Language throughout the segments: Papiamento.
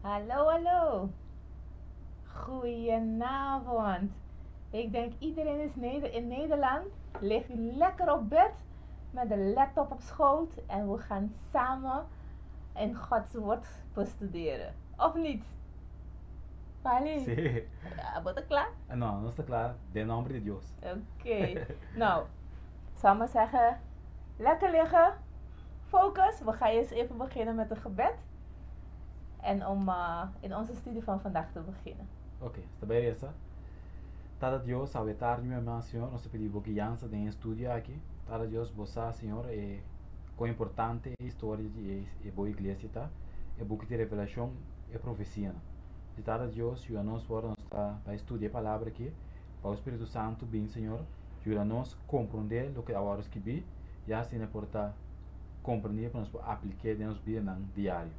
Hallo, hallo. Goedenavond. Ik denk iedereen is in Nederland. Ligt lekker op bed met de laptop op schoot en we gaan samen in Gods woord bestuderen. Of niet? Pali? Si. Ja, bo ta kla? No, nos ta kla den nòmber di Dios. Oké. Nou, zal maar zeggen, lekker liggen, focus. We gaan eerst even beginnen met een gebed. En om in onze studie van vandaag te beginnen. Oké, ta bai resa. Tata Dios, awe tardi mi ama, Señor, nos ta pidi Bo guiansa den e studio aki. Tata Dios, Bo sa, Señor, e kon importante e historia di e e Bo iglesia ta, e buki di Revelashon, e profesianan. Si Tata Dios, yuda nos ora nos ta bai studia e Palabra aki, pa Bo Spiritu Santu bin, Señor, yuda nos komprondé loke a wòrdu skibí, ya asina por ta komprendí pa nos por aplik'é den nos bidanan diario.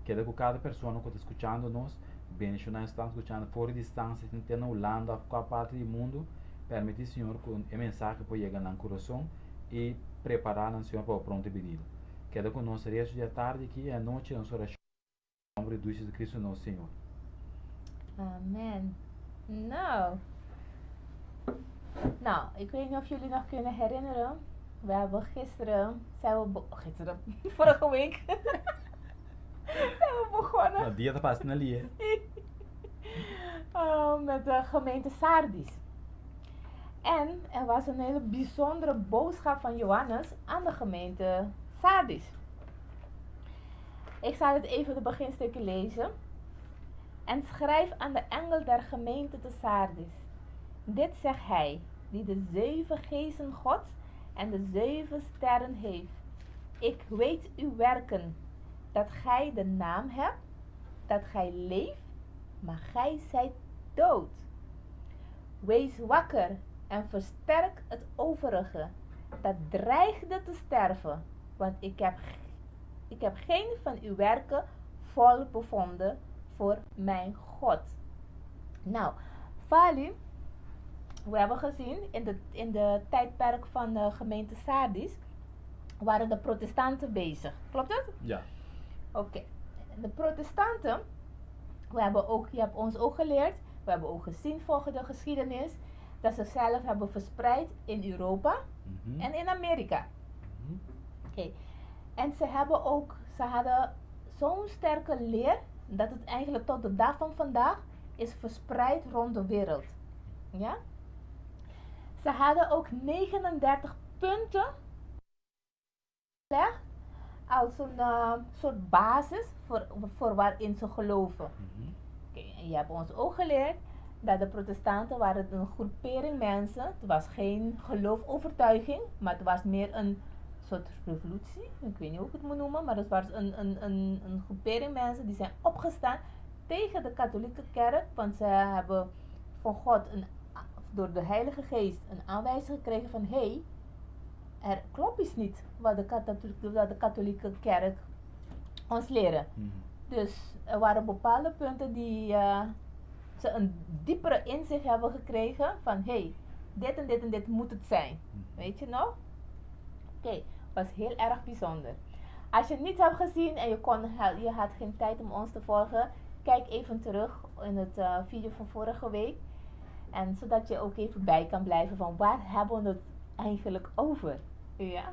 Keda ku kada persona ku ta skuchando nos, bendishoná esnan skuchando for di distansia, te na Hulanda òf kua parti di mundu, permití Señor ku e mensahe por yega nan kurason i prepará nan Señor pa bo pronto binida. Keda ku nos restu di e tardi aki i anochi nos orashon den nomber di Jesucristo nos Señor. Amen. Nou. Nou, ik weet niet of jullie nog kunnen herinneren. We hebben gisteren, zijn we gisteren, vorige week, zijn we begonnen. Nou, dia ta pasa na lie. Oh, met de gemeente Sardis. En er was een hele bijzondere boodschap van Johannes aan de gemeente Sardis. Ik zal het even de beginstukje lezen. En schrijf aan de engel der gemeente te Sardis. Dit zegt hij, die de 7 geesten Gods en de 7 sterren heeft. Ik weet uw werken, dat gij de naam hebt, dat gij leeft, maar gij zijt dood. Wees wakker en versterk het overige, dat dreigde te sterven, want ik heb geen van uw werken vol bevonden voor mijn God. Nou, Fali, we hebben gezien in de tijdperk van de gemeente Sardis, waren de protestanten bezig. Klopt dat? Ja. Oké. De protestanten, we hebben ook, je hebt ons ook geleerd, we hebben ook gezien volgens de geschiedenis, dat ze zelf hebben verspreid in Europa en in Amerika. Oké. En ze hebben ook, ze hadden zo'n sterke leer, dat het eigenlijk tot de dag van vandaag is verspreid rond de wereld. Ja? Ze hadden ook 39 punten gelegd als een soort basis voor waarin ze geloven. Oké, en je hebt ons ook geleerd dat de protestanten waren een groepering mensen. Het was geen geloofovertuiging, maar het was meer een soort revolutie. Ik weet niet hoe ik het moet noemen, maar het was een groepering mensen die zijn opgestaan tegen de katholieke kerk. Want ze hebben van God door de Heilige Geest een aanwijzing gekregen van, hé, er klopt iets niet wat de katholieke kerk ons leren. Dus er waren bepaalde punten die ze een diepere inzicht hebben gekregen van, hé, dit en dit en dit moet het zijn. Weet je nog? Oké, was heel erg bijzonder. Als je het niet hebt gezien en je had geen tijd om ons te volgen, kijk even terug in het video van vorige week. En zodat je ook even bij kan blijven van waar hebben we het eigenlijk over. Ja.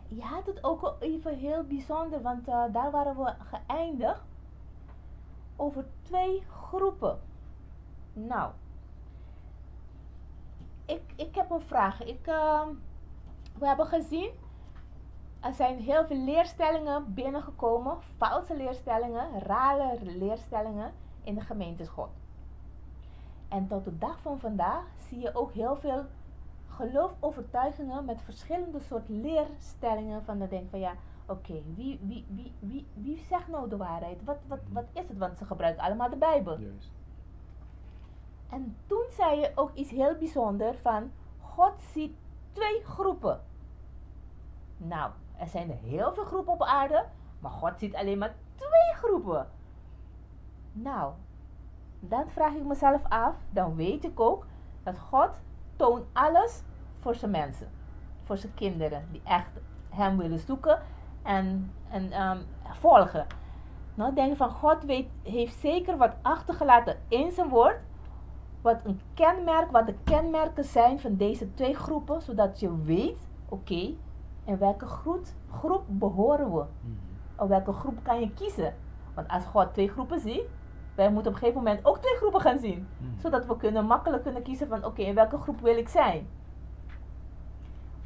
Je had het ook al even heel bijzonder, want daar waren we geëindigd over 2 groepen. Nou, ik heb een vraag. We hebben gezien, er zijn heel veel leerstellingen binnengekomen, valse leerstellingen, rare leerstellingen in de gemeente God. En tot de dag van vandaag zie je ook heel veel geloofovertuigingen met verschillende soort leerstellingen van de denk van ja, oké, wie zegt nou de waarheid? Wat is het? Want ze gebruiken allemaal de Bijbel. En toen zei je ook iets heel bijzonders van God ziet 2 groepen. Nou, er zijn er heel veel groepen op aarde, maar God ziet alleen maar 2 groepen. Nou, dan vraag ik mezelf af, dan weet ik ook dat God toont alles voor zijn mensen, voor zijn kinderen die echt hem willen zoeken En volgen. Nou, denk van God weet, heeft zeker wat achtergelaten in zijn woord. Wat een kenmerk, wat de kenmerken zijn van deze twee groepen, zodat je weet, oké, in welke groep behoren we? Of welke groep kan je kiezen? Want als God twee groepen ziet, wij moeten op een gegeven moment ook twee groepen gaan zien. Zodat we makkelijk kunnen kiezen van oké, in welke groep wil ik zijn?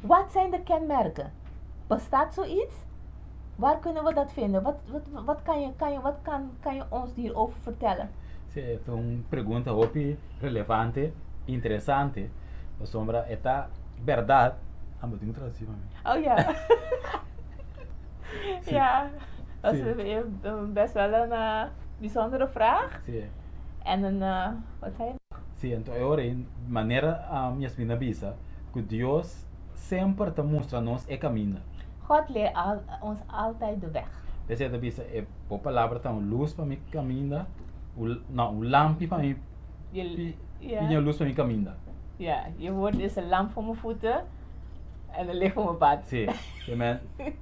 Wat zijn de kenmerken? Bestaat zoiets? Waar kunnen we dat vinden? Wat kan je ons hierover vertellen? Si, ta un pregunta hopi relevante, interesante. Pasobra ta berdat. Ah, maar tin ku tradusí pa mi. Oh ja. Ja, dat is best wel een bijzondere vraag. En een, wat zei je? Si, anto, awor, manera Yasmina a bisa, ku Dios semper ta mustra nos e kaminda. God leert ons altijd de weg. Esei ta bisa, e bo palabra ta un lus pa mi kaminda, un, no, un lampi pa mi, i lus pa mi kaminda. Ja, je woord is een lamp voor mijn voeten en een licht voor mijn pad. Si, amen.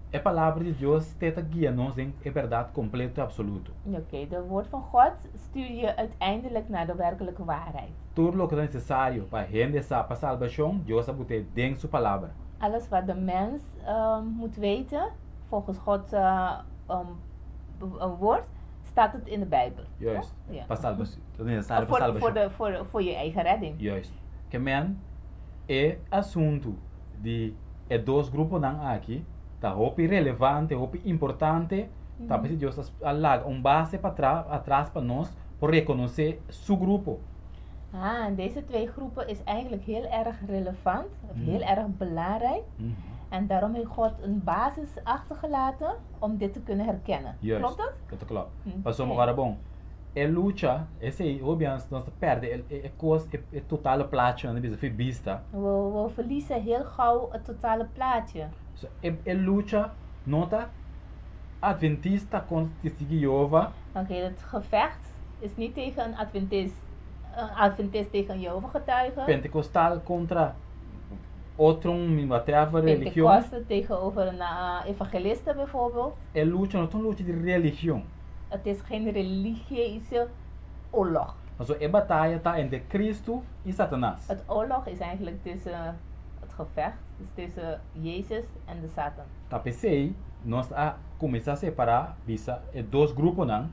E palabra di Dios ta guia nos den e berdat kompleto i apsoluto. Oké, de woord van God stuur je uiteindelijk naar de werkelijke waarheid. Tur loke ta nesesario pa hende sa pa salbashon, Dios a bot'é den su palabra. Alles wat de mens moet weten, volgens Gods woord, staat het in de Bijbel. Juist. Toch? Ja. Pa salbashon, nesesario pa Voor, salbashon. voor je eigen redding. Juist. Ke men e asuntu di e dos gruponan aki, ta hopi relevante, hopi importante, ta p'esei Dios a laga un base pa atras pa nos por rekonosé su grupo. Ah, en deze twee groepen is eigenlijk heel erg relevant, of heel erg belangrijk. En daarom heeft God een basis achtergelaten om dit te kunnen herkennen. Juist. Klopt dat? Dat klopt. Oké. Pasobra bon. E lucha, esei, obviamente, nos ta pèrdè e kos, e totale plaatje, no bisa bista. We verliezen heel gauw het totale plaatje. So, e lucha no ta adventista kontra Testigu di Jehovah. Oké, het gevecht is niet tegen een adventist tegen een Jehovah-getuige. Pentekostal kontra otro, whatever religion. Pentecoste tegenover een evangeliste bijvoorbeeld. E lucha no ta un lucha di religion. Het is geen religieuze oorlog. Also, e bataya ta entre Kristu i Satanas. Het oorlog is eigenlijk tussen het gevecht, dus tussen Jezus en de Satan. Ta p'esei, nos a kuminsá separá, bisa, e dos gruponan.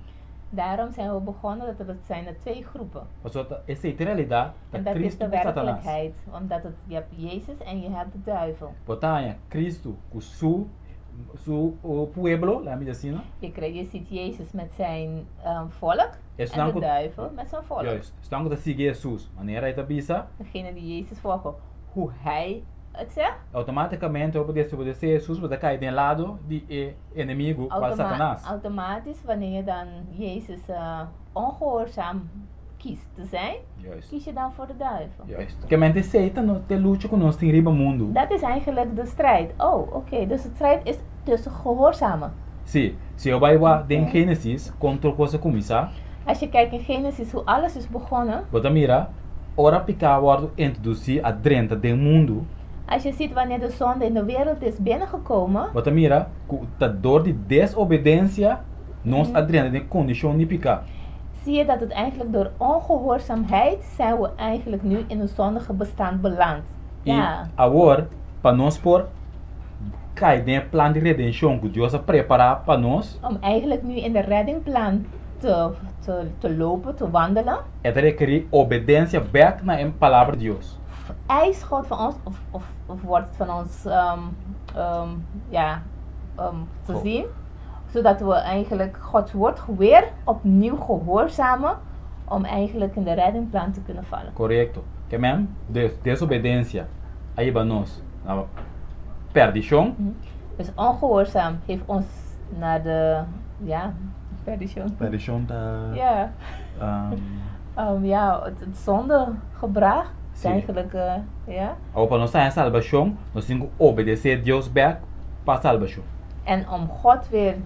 Daarom zijn we begonnen, dat het zijn er twee groepen. Pasobra esei ta realidat, ta En dat is Kristu de i Satanas. werkelijkheid, omdat je hebt Jezus en je hebt de duivel. Bo ta haña Kristu ku su pueblo, laga mi asina. Je ziet Jezus met zijn volk Es en de duivel met zijn volk. Juist. Esnan ku ta sigui Jesus, manera e ta bisa. Degene die Jezus volgen, hoe hij het zegt. Outomátikamente, bo desobedesé Jesus, bo ta kai den lado di e enemigu, kual Satanas. Automatisch, wanneer je dan Jezus ongehoorzaam kiest te zijn, kies je dan voor de duivel. Juist. Ke men esei ta no e lucha ku nos tin riba mundu. Dat is eigenlijk de strijd. Oh, oké. Dus de strijd is tussen gehoorzamen. Si, si bo bai wak den Genesis, kon tur kos a kuminsá. Als je kijkt in Genesis hoe alles is begonnen. Bo ta mira, ora piká a wòrdu introdusí a drenta den mundu. Als je ziet wanneer de zonde in de wereld is binnengekomen. Bo ta mira, ku ta dor di desobedensia nos a drenta den kondishon di piká. Zie je dat het eigenlijk door ongehoorzaamheid zijn we eigenlijk nu in een zondige bestand beland. I awor, pa nos por kai den plan di redenshon ku Dios a prepará pa nos. Om eigenlijk nu in de reddingplan te lopen, te wandelen. E ta rekerí obedensia bèk na e palabra di Dios. Eist God van ons, of wordt van ons ja, gezien, zodat we eigenlijk Gods woord weer opnieuw gehoorzamen om eigenlijk in de reddingplan te kunnen vallen. Korekto. Ke men, desobedensia a hiba nos na perdishon. Dus ongehoorzaam heeft ons naar de, ja, perdition. Perdishon ta. Ja, het zonde gebracht. Eigenlijk, ja. Òf pa nos haña salbashon, nos tin ku obedesé Dios bèk pa salbashon. En om God weer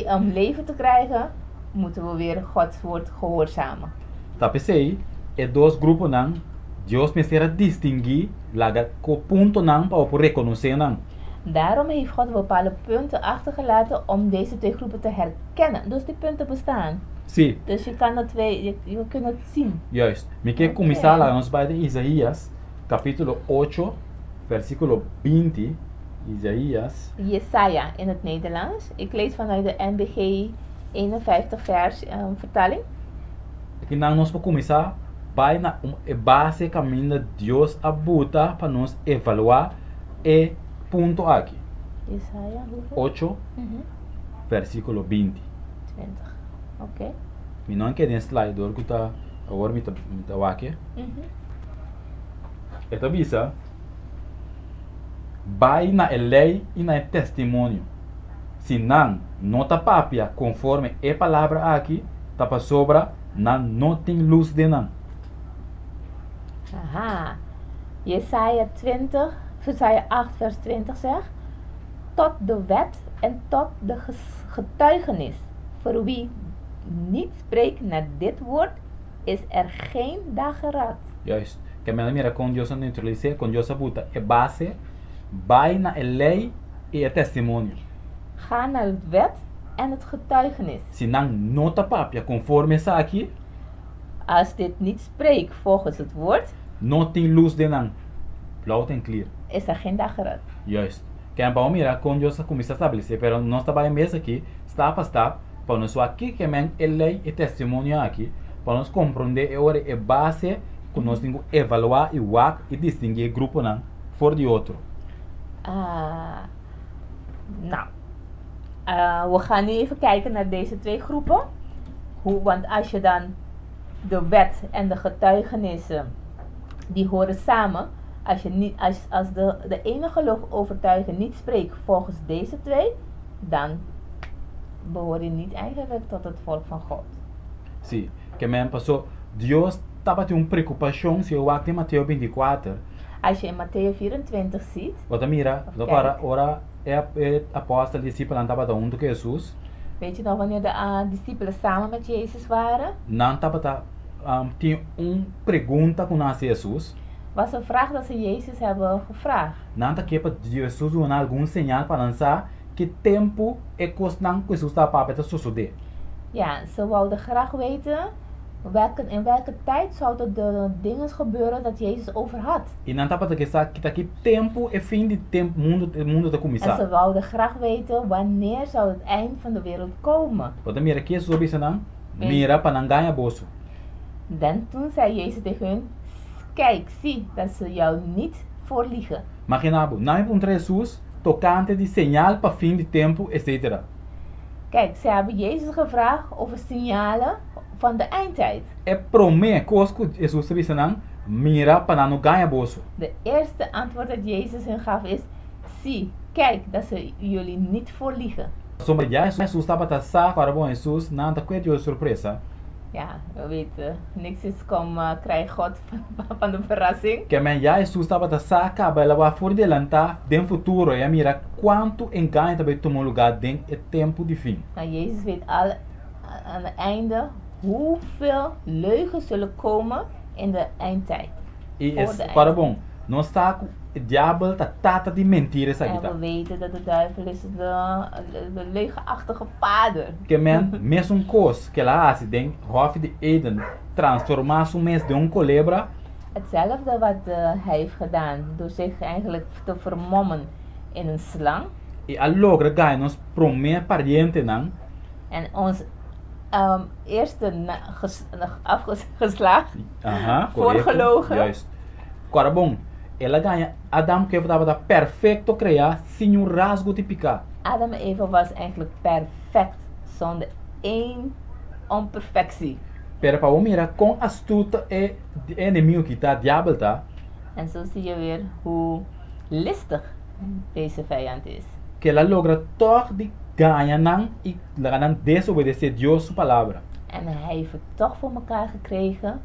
om leven te krijgen, moeten we weer Gods woord gehoorzamen. Ta p'esei, e dos gruponan, Dios mester a distinguí, laga ku puntonan pa por rekonosé nan. Daarom heeft God bepaalde punten achtergelaten om deze twee groepen te herkennen. Dus die punten bestaan. Si. Dus je kan het twee, je kunt het zien. Juist. Mi ke Oké. kuminsá laga nos bai den Isaías kapítulo 8, versíkulo 20. Isaías. Jesaja in het Nederlands. Ik lees vanuit de NBG 51 vers vertaling. Akinan nos por kuminsá bai na un e base kaminda Dios a buta pa nos evaluá e punto aki. Jesaja hoeveel? 8, versíkulo 20. 20. Oké. Mi no a keda den slide dor ku ta awor mi ta mi ta wak e. E ta bisa, Bai na e lei i na e testimonio. Si nan no ta papia konforme e palabra aki, ta pasobra nan no tin lus den nan. Aha. Jesaja 20, Jesaja 8 vers 20 zegt, Tot de wet en tot de getuigenis, voor wie niet spreekt naar dit woord, is er geen dageraad. Juist. Ke men a mira kon Dios a neutralis'é, kon Dios a buta e base bai na e lei i e testimonio. Ga naar het wet en het getuigenis. Si nan no ta papia konforme esaki. Als dit niet spreekt volgens het woord. No tin lus den nan. Loud en clear. Is er geen dageraad. Juist. Ken pa bo mira kon Dios a kuminsá stablesé, pero nos ta bai mes aki, stap pa stap, pa nos wak kiko men e lei i testimonio aki, pa nos komprondé e ora e base ku nos tin ku evaluá i wak i distinguí e gruponan for di otro. Ah, nou, we gaan nu even kijken naar deze twee groepen. Hoe, want als je dan de wet en de getuigenissen, die horen samen. Als, je niet, als, als de, de ene geloofovertuiging niet spreekt volgens deze twee, dan behoor je niet eigenlijk tot het volk van God. Sí, ke men pasó Dios tabatin un preokupashon si bo wak den Mateo 24. Als je in Mateo 24 ziet. Bo ta mira, bo ta para ora e e apòstel disipelnan tabata huntu ku Hesus. Weet je nog wanneer de discipelen samen met Jezus waren? Nan tabata tin un pregunta ku nan hasi Hesus. Was een vraag dat ze Jezus hebben gevraagd. Nan ta ke pa Hesus duna algun señal pa nan sa ki tempu e kosnan ku Hesus tabata papia ta sosodé. Ja, ze wouden graag weten welke, in welke tijd zouden de dingen gebeuren dat Jezus over had. I nan tabata ke sa ki ta ki tempu e fin di tempu mundu e mundu ta En kuminsá. ze wouden graag weten wanneer zou het eind van de wereld komen. Bo ta mira ki Hesus a bisa nan, Mira pa nan gaña boso. Dan toen zei Jezus tegen hun, Kijk, zie dat ze jou niet voorliegen. Maginá bo, nan a puntra Hesus tokante di señal pa fin di tempu, etcetera. Kijk, ze hebben Jezus gevraagd over signalen van de eindtijd. E promé kos ku Hesus a bisa nan, Mira pa nan no gaña boso. De eerste antwoord dat Jezus hun gaf is, Zie, kijk dat ze jullie niet voorliegen. Pasobra ya Hesus tabata sa ku ora bon Hesus, nan ta kue Dios sorpresa. Ja, we weten, niks is kom krijg God van de verrassing. Ke men ya Hesus tabata sa kaba el a wak for delantá den futuro i a mira kuantu engaño ta bai tuma lugá den e tempu di fin. Maar Jezus weet al aan het einde hoeveel leugens zullen komen in de eindtijd. I Voor es de kòrda eindtijd. bon, nos sa ku e diabel ta tata di mentira esaki En ta. we weten dat de duivel is de, de leugenachtige vader. Ke men mesun kos ku el a hasi den Hòfi di Eden, transformá su mes den un kolebra. Hetzelfde wat hij heeft gedaan door zich eigenlijk te vermommen in een slang. I a logra gaña nos promé parientenan. En ons eerste afgeslaagd, Aha, korekto. voorgelogen. Juist. Kòrda bon, el a gaña Adam ku Eva tabata perfekto kreá sin niun rasgo di piká. Adam en Eva was eigenlijk perfect, zonder één onperfectie. Pero pa bo mira kon astuto e enemigo ki ta, Diabel ta. En zo zie je weer hoe listig deze vijand is. Ku el a logra tòg di gaña nan i laga nan desobedesé Dios su palabra. En hij heeft het toch voor mekaar gekregen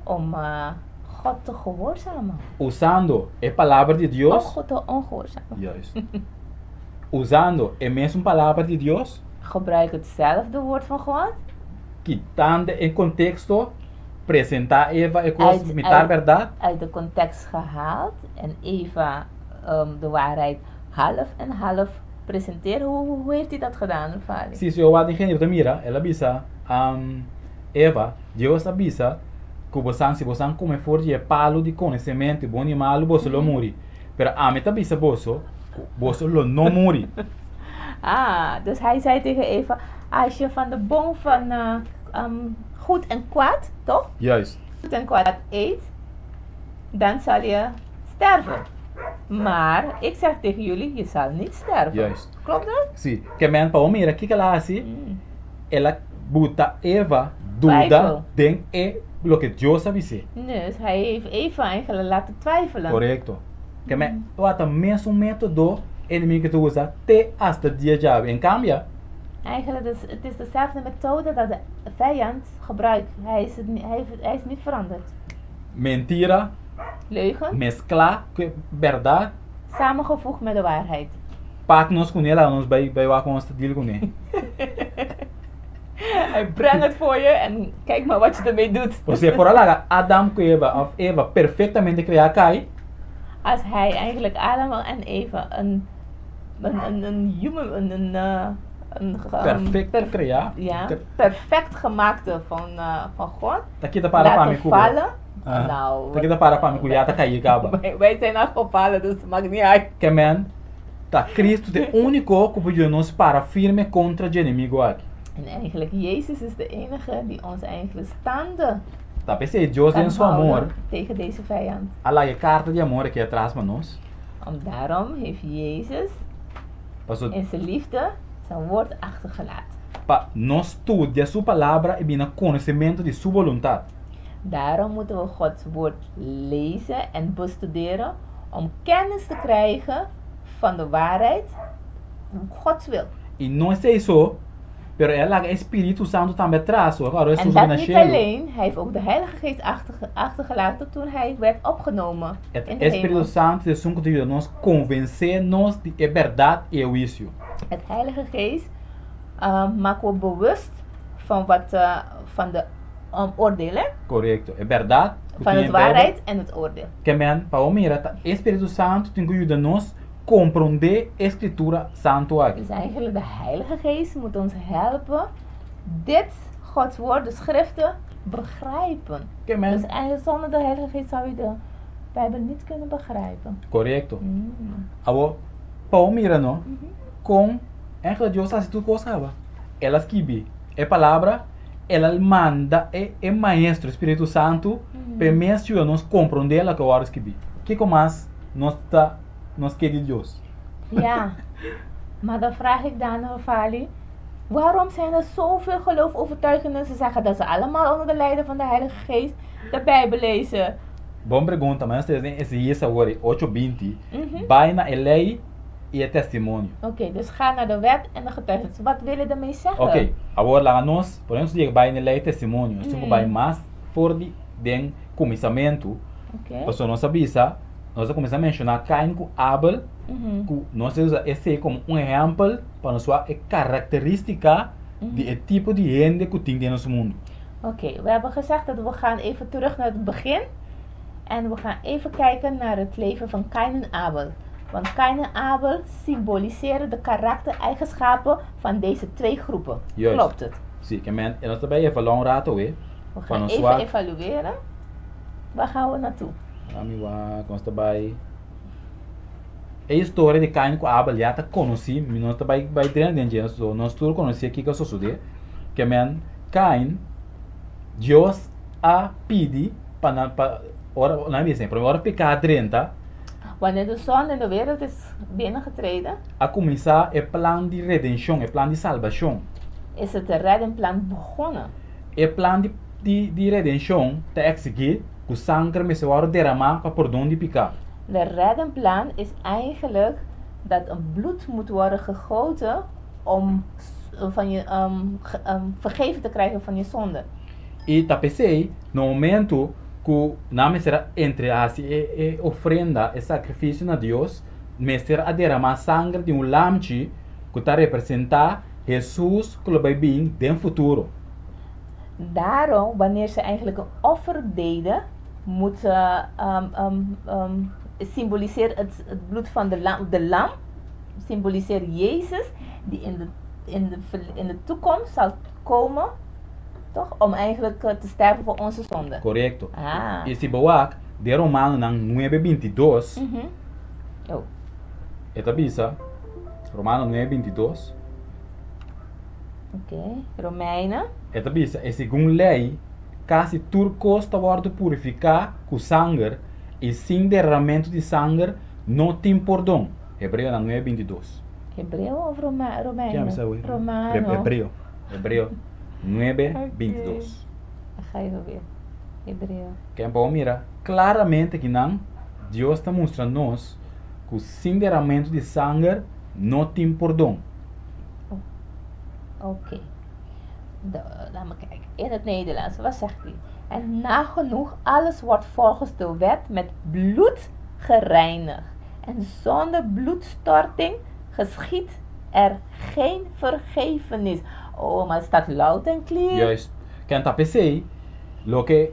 om God te gehoorzamen. Usando e palabra di Dios. Om God te ongehoorzamen. Juist. Usando e mesun palabra di Dios. Gebruik hetzelfde woord van God. Kitando e konteksto, presentá Eva e kos mitar bèrdat. Uit de context gehaald en Eva de waarheid Half en half presenteren. Hoe heeft hij dat gedaan, Rufali? Si, si wak den Génesis mira, el a bisa Eva, Dios a bisa ku boso si boso kome for di e palu di konosementu bon i malu, boso lo muri. Pero ami ta bisa boso, boso lo no muri. Ah, dus hij zei tegen Eva, als je van de boom van goed en kwaad, toch? Juist. Goed en kwaad eet, dan zal je sterven. Maar ik zeg tegen jullie, je zal niet sterven. Juist. Klopt dat? Si, ke men pa mira kiko el a hasi, el a buta Eva duda Twijfel. Den e loke Dios a bis'é. Dus hij heeft Eva eigenlijk laten twijfelen. Korekto. Ke men wak ta mesun método enemigu ta usa te hasta dia djawe. En kambia. Eigenlijk het is dezelfde methode dat de vijand gebruikt. Hij is, het, hij, heeft- hij is niet veranderd. Mentira, Leugen, mesklá ku bèrdat. Samengevoegd met de waarheid. Pak nos kuné laga nos bai bai wak kon nos ta deal kuné. Hij brengt het voor je en kijk maar wat je ermee doet. Osea por a laga Adam ku Eva òf Eva perfektamente kreá kai. Als hij eigenlijk Adam en Eva een human, een Perfect kreá. Ja, perfect gemaakte van God Ta kita para pa mi laten ku. vallen. Ah, Nou, ta kita para pa mi ku ya ta kai kaba. Wij zijn al gevallen, dus het maakt niet uit. Ke men ta Cristo ta e úniko ku por yuda nos para firme kontra dje enemigu aki. En eigenlijk, Jezus is de enige die ons eigenlijk staande Ta p'esei Dios kan den su amor houden tegen deze vijand. a laga e karta di amor aki atras pa nos. Om daarom heeft Jezus Paso in zijn liefde zijn woord achtergelaten. pa nos studia su palabra i bini na konosementu di su boluntat. Daarom moeten we Gods woord lezen en bestuderen om kennis te krijgen van de waarheid, Gods wil. I no esei so, pero el a laga e Spiritu Santu tambe atras, ora En Hesus dat bini na niet shelu. alleen, hij heeft ook de Heilige Geest achtergelaten toen hij werd opgenomen E in de Spiritu hemel. Santu ta esun ku ta yuda nos konvensé nos di e bèrdat i e huisio. Het Heilige Geest maakt we bewust van, wat, van de oordelen, Korekto. E bèrdat ku van tin het den Beibel. waarheid en het oordeel. Ke men, pa bo mira, ta e Spiritu Santu tin ku yuda nos komprondé e Skritura Santu aki. Dus eigenlijk de Heilige Geest moet ons helpen dit Gods woord, de schriften, begrijpen. Ke men. Dus eigenlijk zonder de Heilige Geest zou je de Bijbel niet kunnen begrijpen. Korekto. Awor, pa bo mira no, kon eigenlijk Dios a hasi tur kos kaba. El a skibi e palabra, el a manda e e Maestro, Spiritu Santu, pa e mes yuda nos komprondé loke a wòrdu skibí. Kiko mas nos ta nos ke di Dios? Ja, maar dan vraag ik dan, Fali, waarom zijn er zoveel geloofovertuigenden? Ze zeggen dat ze allemaal onder de leiding van de Heilige Geest de Bijbel lezen. Bon pregunta, mas nos ta lesa den Ezeías awor, ocho binti, Bai na e lei i e testimonio. Oké, dus ga naar de wet en de getuigenis. Wat wil je ermee zeggen? Oké, awor laga nos, por nos yega bai na e lei i testimonio, nos tin ku bai mas for di den kuminsamentu, pasobra nos a bisa, nos a kuminsá menshoná Kain ku Abel, ku nos a usa esei komo un ehèmpel pa nos wak e karakterístika di e tipo di hende ku tin den nos mundu. Oké, we hebben gezegd dat we gaan even terug naar het begin. En we gaan even kijken naar het leven van Kain en Abel. Want Kain en Abel symboliseren de karaktereigenschappen van deze twee groepen. Juist. Klopt het? Sí, ke men, e nos ta bai evaluá un rato awe. We Pa gaan nos even wak. evalueren. Waar gaan we naartoe? Ami wak, nos ta bai. E historia di Kain ku Abel ya ta konosí, mi no ta bai bai drenta den dje, so nos tur konosí kiko a sosodé. Ke men, Kain, Dios a pidi pa nan pa ora nan a bisa, promé ora piká a drenta, Wanneer de zonde in de wereld is binnengetreden, a kuminsá e plan di redenshon, e plan di salbashon. Is het reddingplan begonnen. E plan di di di redenshon ta eksigí ku sanger mester wòrdu deramá pa pordon di piká. De reddingplan is eigenlijk dat een bloed moet worden gegoten om van je, vergeven te krijgen van je zonde. I ta p'esei, na momentu ku nan mester a entre hasi e e ofrenda, e sakrifisio na Dios, mester a deramá sanger di un lamchi ku ta representá Hesus ku lo bai bin den futuro. Daarom, wanneer ze eigenlijk een offer deden, moet symboliseert het bloed van de lam, de lam. symboliseert Jezus, die in de toekomst zal komen, toch? Om eigenlijk te sterven voor onze zonden. Korekto. Ah. I si bo wak, den Romanonan 9:22, Oh. E ta bisa, Romano 9:22, Oké. Romeinen. E ta bisa, i segun lei, kasi tur kos ta wòrdu purifiká ku sanger, i sin deramentu di sanger no tin pordon. Hebreonan 9:22. Hebreo of Romeinen? Ken a bisa? Romano. Hebreo. Hebreo 9:22. Dan ga je weer. Hebreo. Ke men mira klaramente ku nan, Dios ta mustra nos ku sin deramentu di sanger no tin pordon. Oké. Laat me kijken. In het Nederlands, wat zegt hij? En nagenoeg alles wordt volgens de wet met bloed gereinigd. En zonder bloedstorting geschiedt er geen vergevenis. Oh, maar het staat loud en clear. Juist. Ke ta p'esei, loke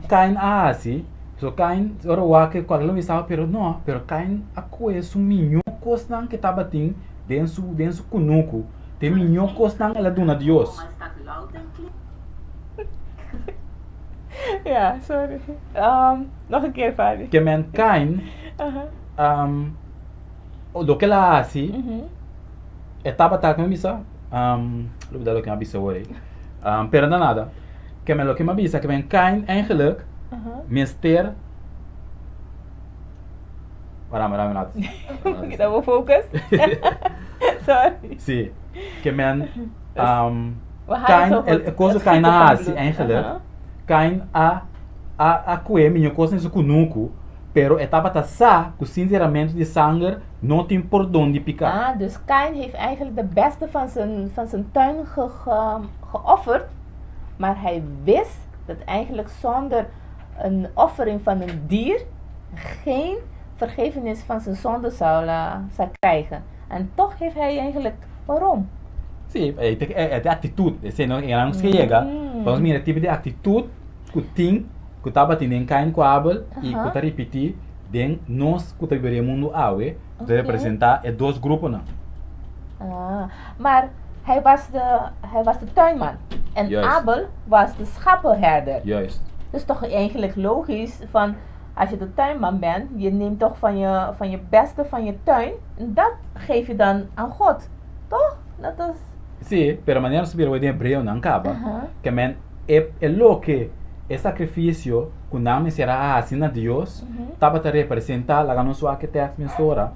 Kain a hasi, so Kain, ora wak kualke lo pero no, pero Kain a kohe su mihó kosnan ku tabatin den su kunuku, e mihó kosnan el a duna Dios. Maar het staat loud en clear. Ja, sorry. Nog een keer, Fabi. Ke men Kain, loke el a hasi, e tabata kon bisa, lubidá loke mi a bisa awor. Pero no nada. Ke men loke mi a bisa, ke men Kain eigenlijk, mester. Para, para, para. Ik heb focus. Sorry. Si. Ke men We hadden Kain, het over el kosa het Kain gieten van a hasi bloed. eigenlijk. Kain a kohe mihó kos den su kunuku, pero e tabata sa ku sin deramentu di sanger no tin pordon di piká. Ah, dus Kain heeft eigenlijk de beste van zijn tuin geofferd. Maar hij wist dat eigenlijk zonder een offering van een dier geen vergevenis van zijn zonde zou krijgen. En toch heeft hij eigenlijk, waarom? Si, e aktitut, esei no era nos ke yega. Ban mira tipo di aktitut ku tin, ku tabatin den Kain ku Abel i ku ta ripití den nos ku ta biba den mundu awe, ku ta representá e dos gruponan. Ah, maar hij was de tuinman. En Abel was de schappenherder. Dus toch eigenlijk logisch van als je de tuinman bent, je neemt toch van je beste van je tuin en dat geef je dan aan God. Toch? Dat is. Si, pero manera nos a mira den Hebreonan kaba, ke men e loke e sakrifisio ku nan mester a hasi na Dios, tabata representá, laga nos wak e teksto mesora,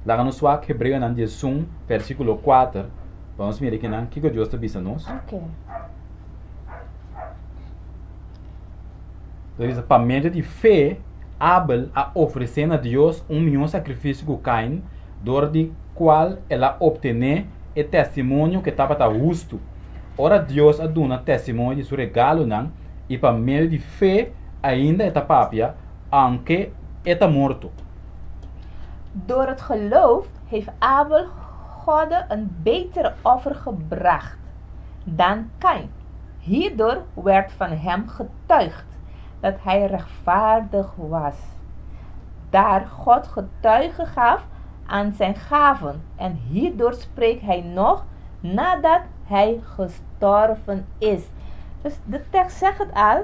laga nos wak Hebreonan 11, versíkulo 4. Ban mira akinan, kiko Dios ta bisa nos. Dios, pa medio di fe, Abel a ofresé na Dios un mihó sakrifisio ku Kain, dor di kual el a optené e testimonio ku e tabata hustu. Ora Dios a duna testimonio di su regalonan, i pa medio di fe ainda e ta papia, aunke e ta morto. Door het geloof heeft Abel God een betere offer gebracht dan Kain. Hierdoor werd van hem getuigd dat hij rechtvaardig was. Daar God getuige gaf aan zijn gaven. En hierdoor spreekt hij nog nadat hij gestorven is. Dus de tekst zegt het al,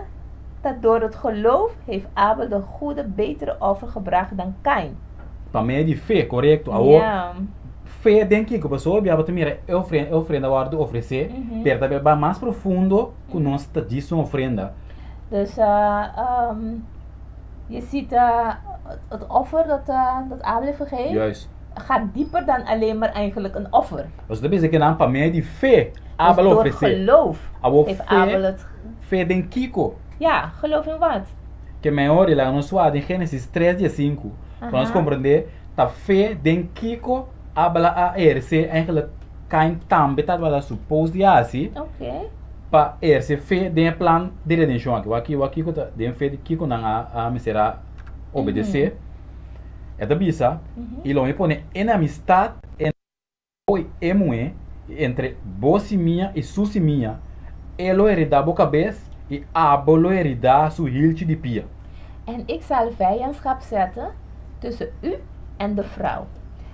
dat door het geloof heeft Abel de goede, betere offer gebracht dan Kain. Pa medio di fe, korekto. Awor, fe den kiko, pasobra bo ta mira e ofrenda a wòrdu ofresé, pero tambe mas profundo ku nos ta djis un ofrenda. Dus je ziet het offer dat Abel heeft gegeven, gaat dieper dan alleen maar eigenlijk een offer. Dus dat is ku pa medio di fe, Abel Dus door ofresé. Geloof Awor heeft fe, Abel het. Fe den kiko. Ja, geloof in wat? Ke men ora laga nos wak den Génesis 3, 5. Pa nos komprondé, ta fe den kiko Abel a ehersé eigenlijk Kain tambe tabata supposed di hasi pa ehersé fe den plan di redenshon aki. Wak wak kiko ta den fe di kiko nan a mester a obedesé. E ta bisa, i lo mi pone enemistat entre bo i e muhé, entre bo simia i su simia. E lo heridá bo kabes i abo lo heridá su hilchi di pia. En ik zal vijandschap zetten tussen u en de vrouw.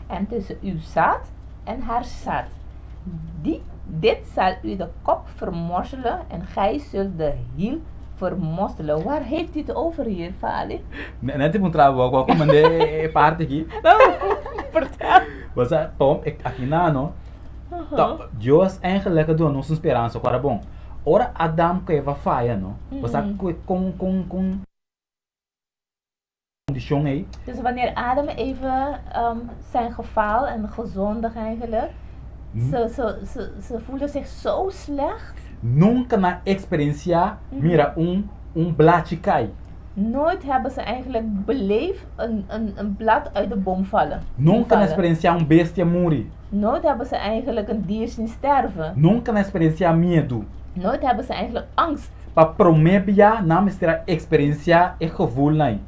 En tussen uw zaad en haar zaad. Dit zal u de kop vermorzelen en gij zult de hiel vermorzelen. Waar heeft hij het over hier, Fali? Net tipo un trago, ko mand'é parti aki. Nou, vertel. Was Tom, ik aki nano. Ta, Dios eigenlijk duna nos un speransa ku bon. Ora Adam ku Eva faya, no? Was kon kondishon ei. Dus wanneer Adam en Eva zijn gefaald en gezondigd eigenlijk, ze voelen zich zo slecht. Nunka nan a eksperensiá mira un blachi kai. Nooit hebben ze eigenlijk beleefd een blad uit de boom vallen. Nunka nan Vallen. eksperensiá un bestia muri. Nooit hebben ze eigenlijk een dier zien sterven. Nunka nan a eksperensiá miedu. Nooit hebben ze eigenlijk angst. Pa promé bia nan mester a eksperensiá e gevoel ei.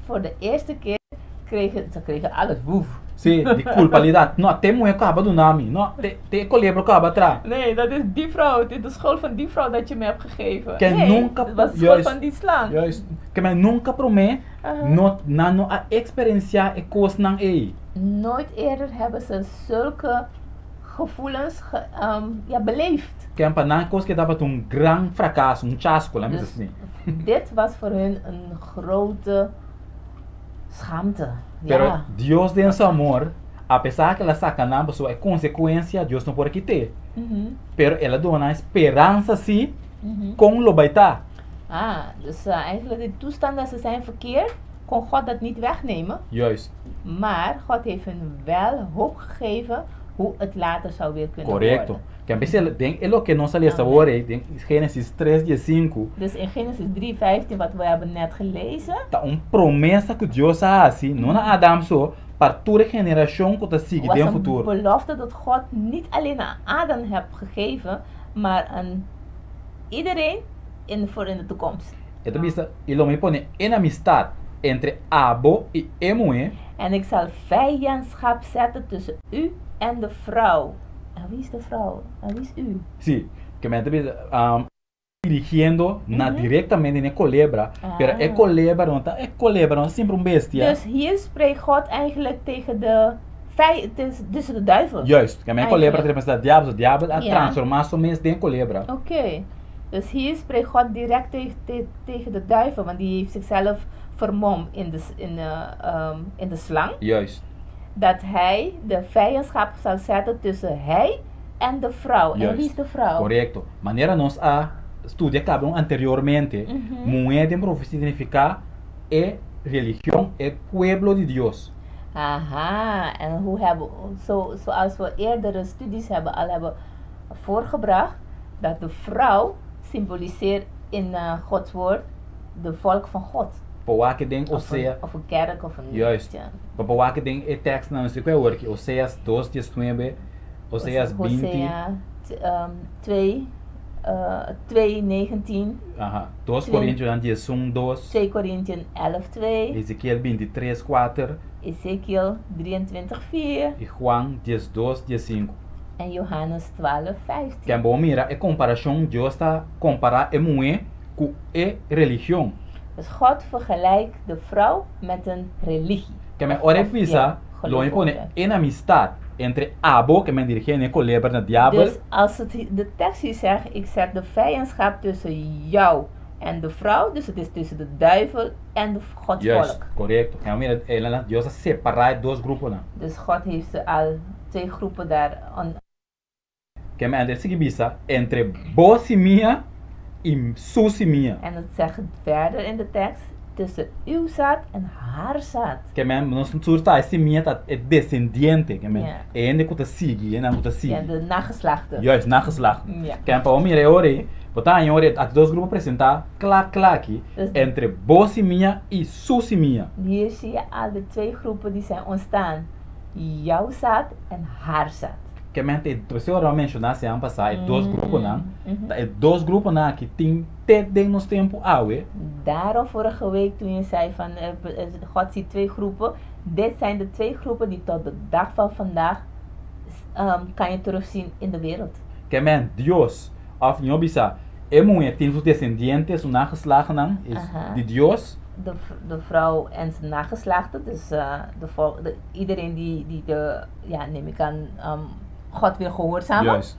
Voor de eerste keer kregen ze alles woef. Si, di kulpabilidat. No, te muhé ku bo a duna mi. No, te kolebra ku bo a traha. Nee, dat is die vrouw. Het is de schuld van die vrouw dat je me hebt gegeven. Que Nee, nunca het was de schuld van die slang. Juist. Ke men nunka promé no, nan no a eksperensiá e kosnan ei. Nooit eerder hebben ze zulke gevoelens ja, beleefd. Ke pa nan kos aki tabata un gran frakaso, un chasko, laat me Dus asina. dit was voor hun een grote schaamte. Pero Dios den su amor, apesar ku el a saka nan, su konsekuensia, Dios no por kit'é. Pero el a duna speransa si kon lo bai ta. Ah, dus eigenlijk de toestand dat ze zijn verkeerd, kon God dat niet wegnemen. Maar God heeft hun wel hoop gegeven hoe het later zou weer kunnen Korekto. worden. Ke empesé den e loke nos a lesa Amen. awor, den Génesis 3, 5, Dus in Genesis 3:15, wat we hebben net gelezen, ta un promesa ku Dios a hasi, no na Adam so, pa tur generashon ku ta sigui was den een futuro. Belofte dat God niet alleen aan Adam heeft gegeven, maar aan iedereen voor in de toekomst. E ta bisa, i lo mi pone enemistat entre abo i e muhé. En ik zal vijandschap zetten tussen u en de vrouw. En wie is de vrouw? En wie is u? Si, ke men ta bisa, dirigiendo na direktamente na kolebra, pero e kolebra no ta, e kolebra no ta semper un bestia. Dus hier spreekt God eigenlijk tegen dus de duivel. Juist, ke men kolebra Eigenlijk. ta representá diabel, so diabel a transformá su mes den kolebra. Oké. Dus hier spreekt God direct tegen de duivel, want die heeft zichzelf vermomd in de slang. Dat hij de vijandschap zal zetten tussen hij en de vrouw. En wie is de vrouw? Korekto. Manera nos a studia kaba anteriormente, muhé den profesia ta nifiká e religion, e pueblo di Dios. Aha, en zoals we eerdere studies al hebben voorgebracht, dat de vrouw symboliseert in Gods woord de volk van God. Bo wak den Of Osea. Of een kerk of een. Ja. Bo wak den e tekstnan no sé kua Oseas 2, 19, Oseas 20. Hosea 2, 2, 19. Aha. 2 Korintionan 11, 2. 2 Korintiën 11, 2. Ezekiel 23, 4. Ezekiel 23, 4. I Juan 12, 5. En Johannes 12, 15. Ke bo mira e komparashon Dios ta kompará e muhé ku e religion. Dus God vergelijkt de vrouw met een religie. Ke men ora Of, e bisa, ja, lo mi geloof pone ook, ja. enemistat entre abo, ke men dirigí e kolebra na diabel. Dus als de tekst hier zegt, ik zet de vijandschap tussen jou en de vrouw, dus het is tussen de duivel en de Gods volk. Korekto. Ke mira, Dios a separá e dos gruponan. Dus God heeft ze al twee groepen daar on, Ke men e ta sigui bisa, entre bo simia i su simia. En het zegt verder in de tekst, tussen uw zaad en haar zaad. Ke men nos tur sa simia ta e desendiente, ke men e hende ku ta sigui, e nan ku ta sigui. Ja, de nageslachten. Juist, nageslacht. Ke men pa mira ora, bo ta ora e dos grupo presentá kla kla aki, entre bo simia i su simia. Hier zie je al de twee groepen die zijn ontstaan. Jouw zaad en haar zaad. Ke men te, p'esei ora menshoná siman pasá, e dos gruponan, e dos gruponan aki tin te den nos tempu awe. Daarom vorige week toen je zei van God ziet twee groepen. Dit zijn de twee groepen die tot de dag van vandaag kan je terugzien in de wereld. Ke men Dios, òf mihó bisa, e muhé tin su desendiente, su nageslachtnan, is di Dios. de vrouw en zijn nageslachten. Dus iedereen die de, ja, neem ik aan, God wil gehoorzamen. Juist.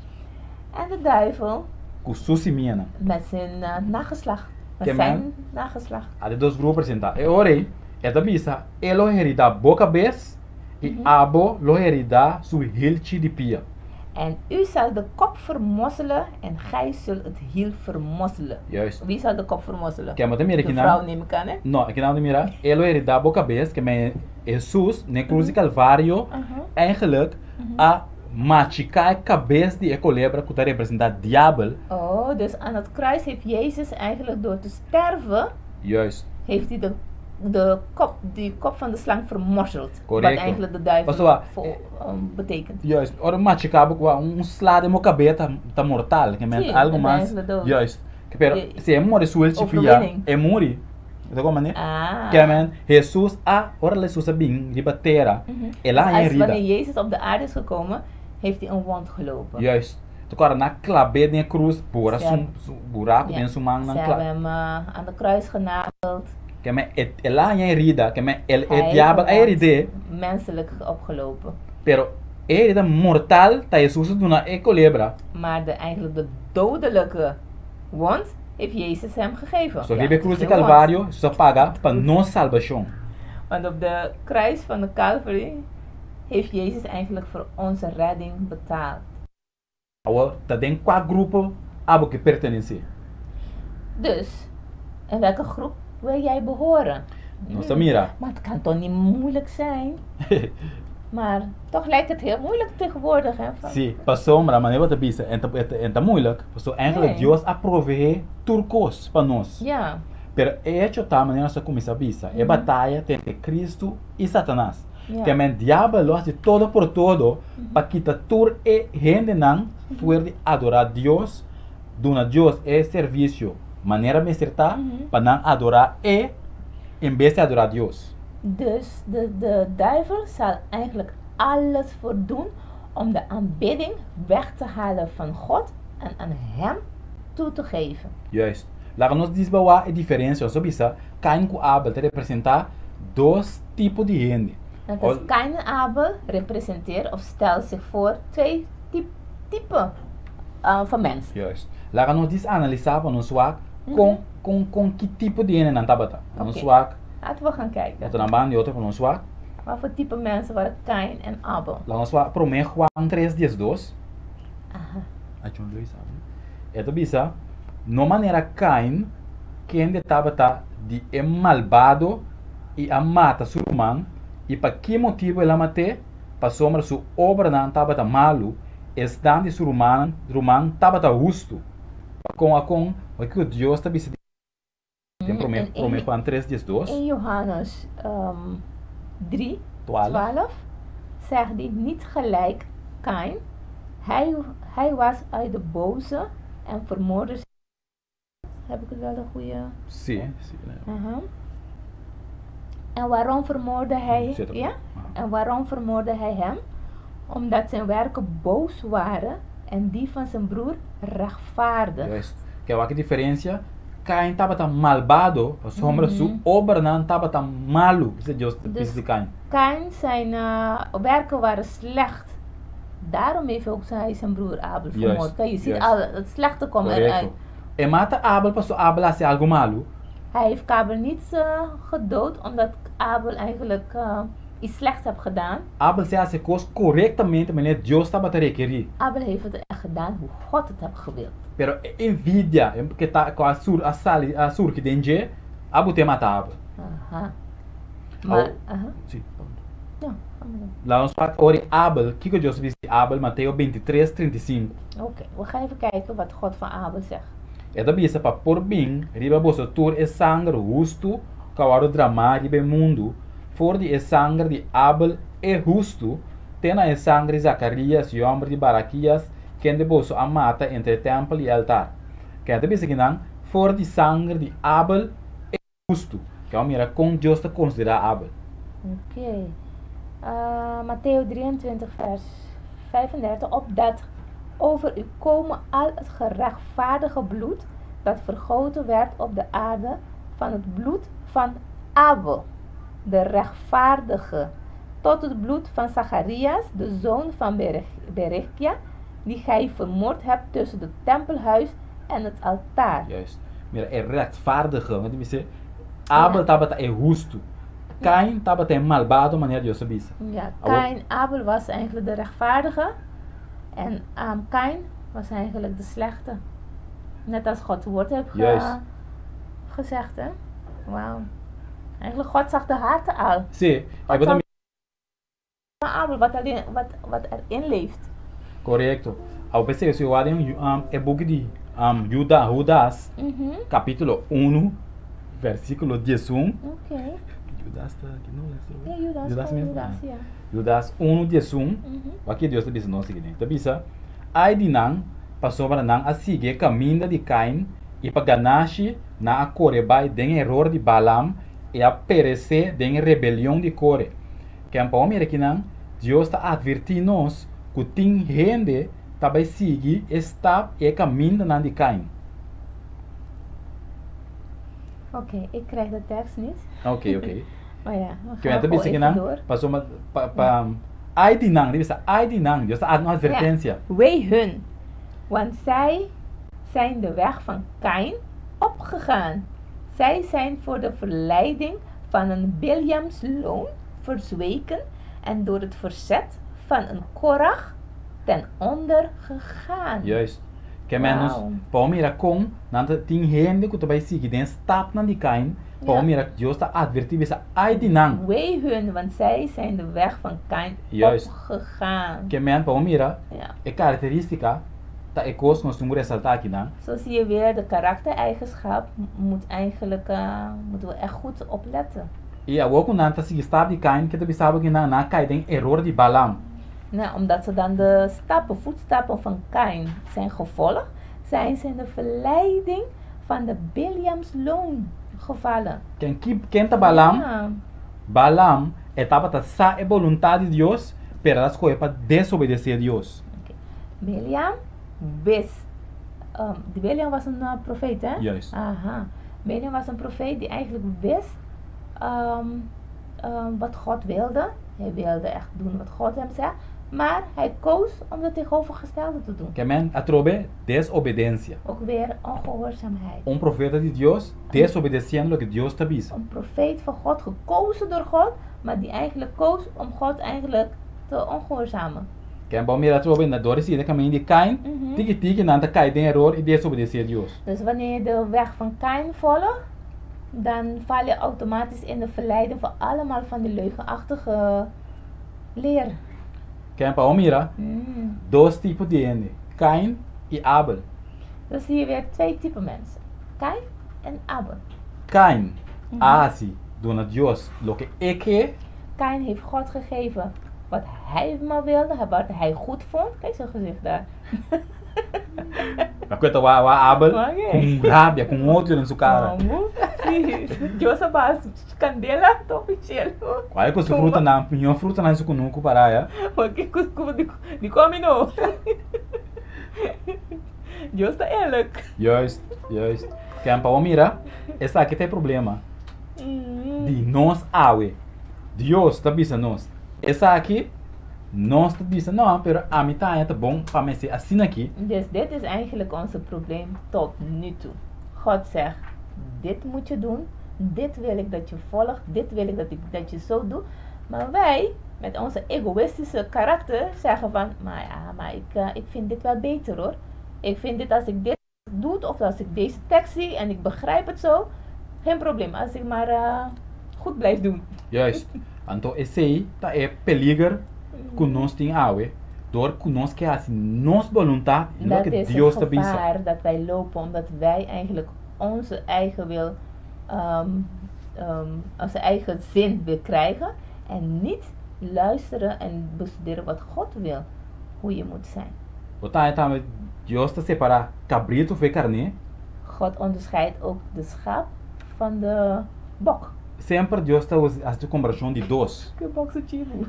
En de duivel Ku su simianan. Met zijn nageslacht. Met Ke zijn men? nageslacht. Ata e dos grupo presentá. E ora ei, e ta bisa, E lo heridá bo kabes i abo lo heridá su hilchi di pia. En u zal de kop vermorzelen en gij zult het hiel vermorzelen. Juist. Wie zal de kop vermorzelen? Ke bo ta mira De kinan? vrouw neem ik aan, hè? No, kinan bo ta mira, E lo heridá bo kabes, ke men Hesus, n'e krus di Kalvario, eigenlijk a machiká e kabes di e kolebra ku ta representá diabel. Oh, dus aan het kruis heeft Jezus eigenlijk door te sterven, Juist. heeft hij de kop, die kop van de slang vermorzeld. Wat Correcto. eigenlijk de duivel Pasobra, voor, betekent. Juist, ora machiká bo ku un sla den bo kabes ta ta mortal, ke men Sí, algo e mas. eigenlijk dood. Juist. Pero Je- si e muri su el chipia, Overwinning. e muri. Bo ta komprendé? Ah. Ke men Hesus a, ora Hesus a bin riba tera, el a Dus haña als herida. wanneer Jezus op de aarde is gekomen, heeft hij een wond gelopen. Juist. Ta kòrda nan a klab'é den e krus, bora Ze su hebben- su buraku Ja, den su man Ze nan hebben kla. hem aan de kruis genageld. Ke men e el a haña herida, ke men el e Hij heeft diabel een a wond herid'é. menselijk opgelopen. Pero e herida mortal ta Hesus a duna e kolebra. Maar de, eigenlijk de dodelijke wond heeft Jezus hem gegeven. So Ja, riba e het is krus di geen wond. Kalvario, Hesus a paga pa nos salbashon. Want op de kruis van de Calvary heeft Jezus eigenlijk voor onze redding betaald. Awor ta den kua grupo abo ke pertenesé? Dus, in welke groep wil jij behoren? Nos ta mira. Maar het kan toch niet moeilijk zijn? Maar toch lijkt het heel moeilijk tegenwoordig, hè? Van- Sí, pasobra, manera bo ta bisa, en ta, en ta moeilijk, pasobra eigenlijk Nee. Dios a proveé tur kos pa nos. Ja. Pero e hecho ta, manera nos a kuminsá bisa, e bataya ta entre Cristo i Satanas. Ja. Te men diabel lo hasi todo por todo pa kita tur e hendenan fuer di adorá Dios, duna Dios e servisio manera mester ta, pa nan adorá e en bes di adorá Dios. Dus de de duivel zal eigenlijk alles voor doen om de aanbidding weg te halen van God en aan hem toe te geven. Juist. Laga nos disbawá e diferencia. Nos a bisa, Kain ku Abel ta representá dos tipo di hende. Dat is Kain en Abel representeer of stel zich voor twee typen van mensen. Juist. Laga nos dis analisá pa nos wak kon kon kon ki tipo di hende nan tabata. Nos wak. Laten we gaan kijken. Otro nan ban di otro pa nos wak. Wat voor type mensen waren Kain en Abel? Laga nos wak promé Juan tres diesdos. Aha. Achon Luis sabi. E ta bisa, No manera Kain, kende tabata di e malbado i a mata su ruman, i pa ki motibu el a mat'é? Pasobra su obranan tabata malu, esnan di su rumannan ruman tabata hustu. Pa kon a kon, oe kiko Dios ta bisa di den promé promé Juan tres diesdos? In Johannes 3, 12. 12 zegt die niet gelijk Kain, hij, hij was uit de boze en vermoordde Heb ik het wel de goede? Sí, sí. Aha. En waarom vermoordde hij, Zit erop. ja? En waarom vermoordde hij hem? Omdat zijn werken boos waren en die van zijn broer rechtvaardig. Juist. Ke wak e diferencia? Kain tabata malbado, pasobra su obranan tabata malu, bisa Dios Dus bisa di Kain. Kain zijn werken waren slecht. Daarom heeft ook hij zijn broer Abel vermoord. Kijk, je ziet al, het slechte komt eruit. Korekto. E mata Abel pasobra Abel hasi algu malu. Hij heeft Abel niet gedood omdat Abel eigenlijk iets slechts heeft gedaan. Abel si hasi e kos korektamente manera Dios tabata rekerí. Abel heeft het echt gedaan hoe God het heeft gewild. Pero e envidia ke ta ku a sur a sali a surgi den dje a bot'é mata Abel. Aha. Maar, aha. Sí. Ja, ga maar door. Laat ons wak ora Abel, kiko Dios a bisa di Abel, Mateo 23, 35. Oké, we gaan even kijken wat God van Abel zegt. E ta bisa pa por bin riba boso tur e sanger hustu ku a wòrdu dramá riba e mundu, for di e sanger di Abel e hustu, te na e sanger di Zakarias, yòmber di Barakias, kende boso a mata entre e tèmpel i e altar. Ken ta bisa kinan? For di sanger di Abel e hustu. Ke a mira kon Dios ta konsiderá Abel. Oké. Mateo 23 vers 35, Opdat over u kome al het gerechtvaardige bloed dat vergoten werd op de aarde, van het bloed van Abel, de rechtvaardige, tot het bloed van Zacharias, de zoon van Berechia, die gij vermoord hebt tussen het tempelhuis en het altaar. Juist. Mira, e rechtvaardige, want mi Abel tabata e hustu. Kain tabata e malbado manera Dios a bisa. Ja, Kain, Abel was eigenlijk de rechtvaardige en Kain was eigenlijk de slechte. Net als Gods woord heeft gezegd, hè? Wauw. Eigenlijk God zag de harten al. Si, God zag Abel wat erin leeft. Korekto. Awor p'esei si wak den e buki di Juda, Hudas, kapítulo 1, versíkulo 11. Oké. Judas ta aki no? Ja, Judas, Judas gewoon mes? Judas, ja. Judas 1, 11. Wak ki Dios ta bisa nos aki den. Ta bisa, Ai di nan, pasobra nan a sigui e kaminda di Kain, i pa ganashi nan a kore bai den eror di Balaam i a peresé den e rebelion di Kore. Ken pa bo mira kinan, Dios ta atvertí nos ku tin hende ta bai sigui e stap i e kamindanan di Kain. Oké, ik krijg de tekst niet. Oké, oké. Maar ja, we Ken gaan ta gewoon bisa even kinan, door. pasobra pa pa ai di nan, ta bisa ai di nan, Dios ta hasi un atvertensia. Ja, wee hun, want zij zijn de weg van Kain opgegaan. Zij zijn voor de verleiding van een Biljams loon verzweken en door het verzet van een Korach ten onder gegaan. Juist. Ke men nos Wauw. pa bo mira kon nan ta tin hende ku ta bai sigui den stapnan di Kain, pa bo Ja. mira Dios ta atvertí bisa ai di nan. Wee hun, want zij zijn de weg van Kain Juist. opgegaan. Ke men pa bo mira Ja. e karakterístika ta e kos ku nos tin ku resaltá akinan. Zo zie je weer, de karaktereigenschap moet eigenlijk, moeten we echt goed opletten. I awor ku nan ta sigui stap di Kain, ke ta bisa bo ku nan a kai den eror di Balaam. Nou, omdat ze dan de stappen, voetstappen van Kain zijn gevolgd, zijn ze in de verleiding van de Bileams loon gevallen. Ken ki ken ta Balaam? Ja. Balaam e tabata sa e boluntat di Dios, pero el a skohe pa desobedesé Dios. Oké. Bileam wist. Die Bileam was een profeet, hè? Juist. Aha. Bileam was een profeet die eigenlijk wist wat God wilde. Hij wilde echt doen wat God hem zei. Maar hij koos om het tegenovergestelde te doen. Ke men atrobe desobedensia. Ook weer ongehoorzaamheid. Un profeta di Dios desobedesiendo loke Dios ta bisa. Een profeet van God, gekozen door God, maar die eigenlijk koos om God eigenlijk te ongehoorzamen. Ken bo mira atrobe na dor di sigui den kaminda di Kain, tiki tiki nan ta kai den eror i desobedesé Dios. Dus wanneer je de weg van Kain volgt, dan val je automatisch in de verleiding van allemaal van die leugenachtige leer. Ken pa bo mira dos tipo di hende, Kain i Abel. Dan zie je weer twee typen mensen, Kain en Abel. Kain a hasi duna Dios loke e ke. Kain heeft God gegeven wat hij maar wilde, wat hij goed vond. Kijk zijn gezicht daar. Ma ku ta wak wak Abel Oké. ku un rabia, ku un odio den su kara. Como? Sí, Dios a baha candela topi cielo. Kual ku su frutanan, mihó frutanan su kunuku para ya. Porque ku ku di di komi no. Dios ta eerlijk. Juist, juist. Ken pa bo mira, esaki ta e problema di nos awe. Dios ta bisa nos esaki, nos ta bisa no, pero ami ta haña ta bon pa mi hasi asina aki. Dus dit is eigenlijk onze probleem tot nu toe. God zegt, dit moet je doen, dit wil ik dat je volgt, dit wil ik dat, ik, dat je zo doet. Maar wij, met onze egoïstische karakter, zeggen van, maar ja, maar ik, ik vind dit wel beter hoor. Ik vind dit als ik dit doe, of als ik deze tekst zie en ik begrijp het zo, geen probleem, als ik maar goed blijf doen. Juist. Anto esei ta e peliger ku nos tin awe, dor ku nos ke hasi nos boluntat i Dat loke is het Dios ta bisa. gevaar dat wij lopen, omdat wij eigenlijk onze eigen wil, onze eigen zin wil krijgen en niet luisteren en bestuderen wat God wil, hoe je moet zijn. Bo ta haña tambe Dios ta separá kabritu for e karné. God onderscheidt ook de schaap van de bok. Semper Dios ta usa hasi komparashon di dos. Ku bok su chibu.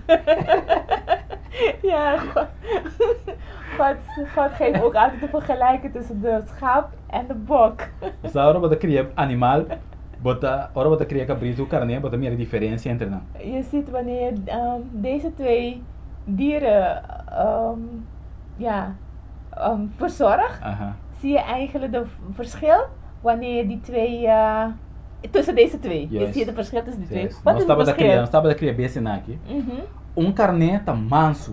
Ja, God, God, God geeft ook altijd de vergelijking tussen de schaap en de bok. Bo sa ora bo ta kria animal, Bo ta, ora bo ta kria kabritu ku karné, bo ta mira diferensia entre nan. Je ziet wanneer je deze twee dieren ja, verzorgt, zie je eigenlijk de verschil wanneer je die twee, tussen deze twee. Je ziet het verschil tussen die twee. Wat is het verschil? Nos tabata kria bestianan aki. Un karné ta mansu.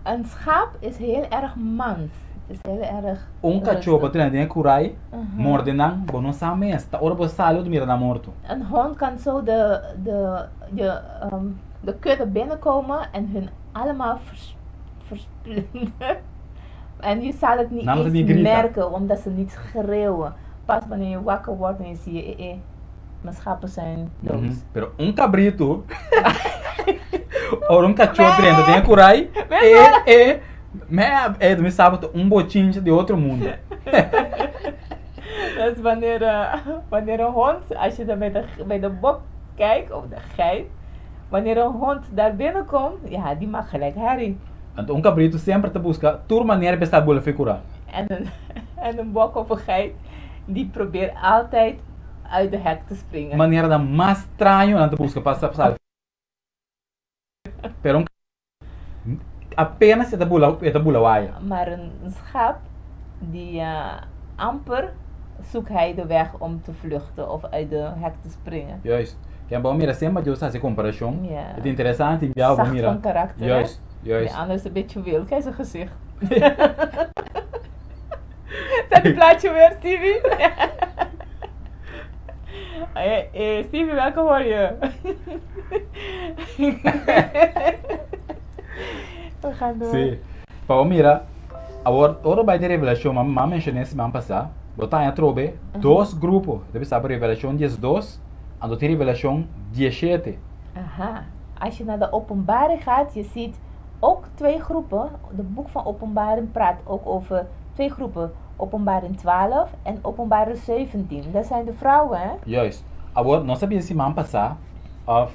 Een schaap is heel erg mans. Is heel erg Un kachó rustig. bo trena den e kurai, morde nan, bo no sa mes. Ta ora bo sali bo ta mira nan morto. Een hond kan zo de, de, de, de kudde binnenkomen en hun allemaal vers, versplinteren. En je zal het niet Nan no ta eens ni grita. merken, omdat ze niet schreeuwen. Pas wanneer je wakker wordt en je ziet, eh, eh, mijn schapen zijn dood. Pero un kabritu, ora un kachó drenta den e kurai, e, e, me, e, mi sa bo ta un bochincha di otro mundo. Dus wanneer, wanneer een hond, als je dan bij de bok kijkt, of de geit, wanneer een hond daar binnenkomt, ja, die maakt gelijk herrie. Anto un kabritu semper ta buska tur manera pa e sa bula for e kurá. En een bok of een geit, die probeert altijd uit de hek te springen. Maneranan mas straño nan ta buska pa sali. Pero un apenas e ta bula e ta bula waya. Maar een schaap, die amper zoekt hij de weg om te vluchten of uit de hek te springen. Juist. Ken bo mira semper Dios ta hasi komparashon. Ja. E ta interesante i bia bo Zacht mira. van karakter, hè? Juist, juist. De ander is een beetje wild. Kijk zijn gezicht. Zet het plaatje weer, Stevie. Hey, hey, Stevie, welke hoor je? We gaan door. Sí. Pa bo mira, awor ora bai den Revelashon, m'a m'a menshoné siman pasá, bo ta haña atrobe dos grupo. Ta bisa bo Revelashon diesdos, anto tin Revelashon dieshete. Aha. Als je naar de Openbaring gaat, je ziet ook twee groepen. De boek van Openbaring praat ook over twee groepen. Openbaring 12 en Openbaring 17. Dat zijn de vrouwen, hè? Juist. Awor, nos a bisa siman pasá, òf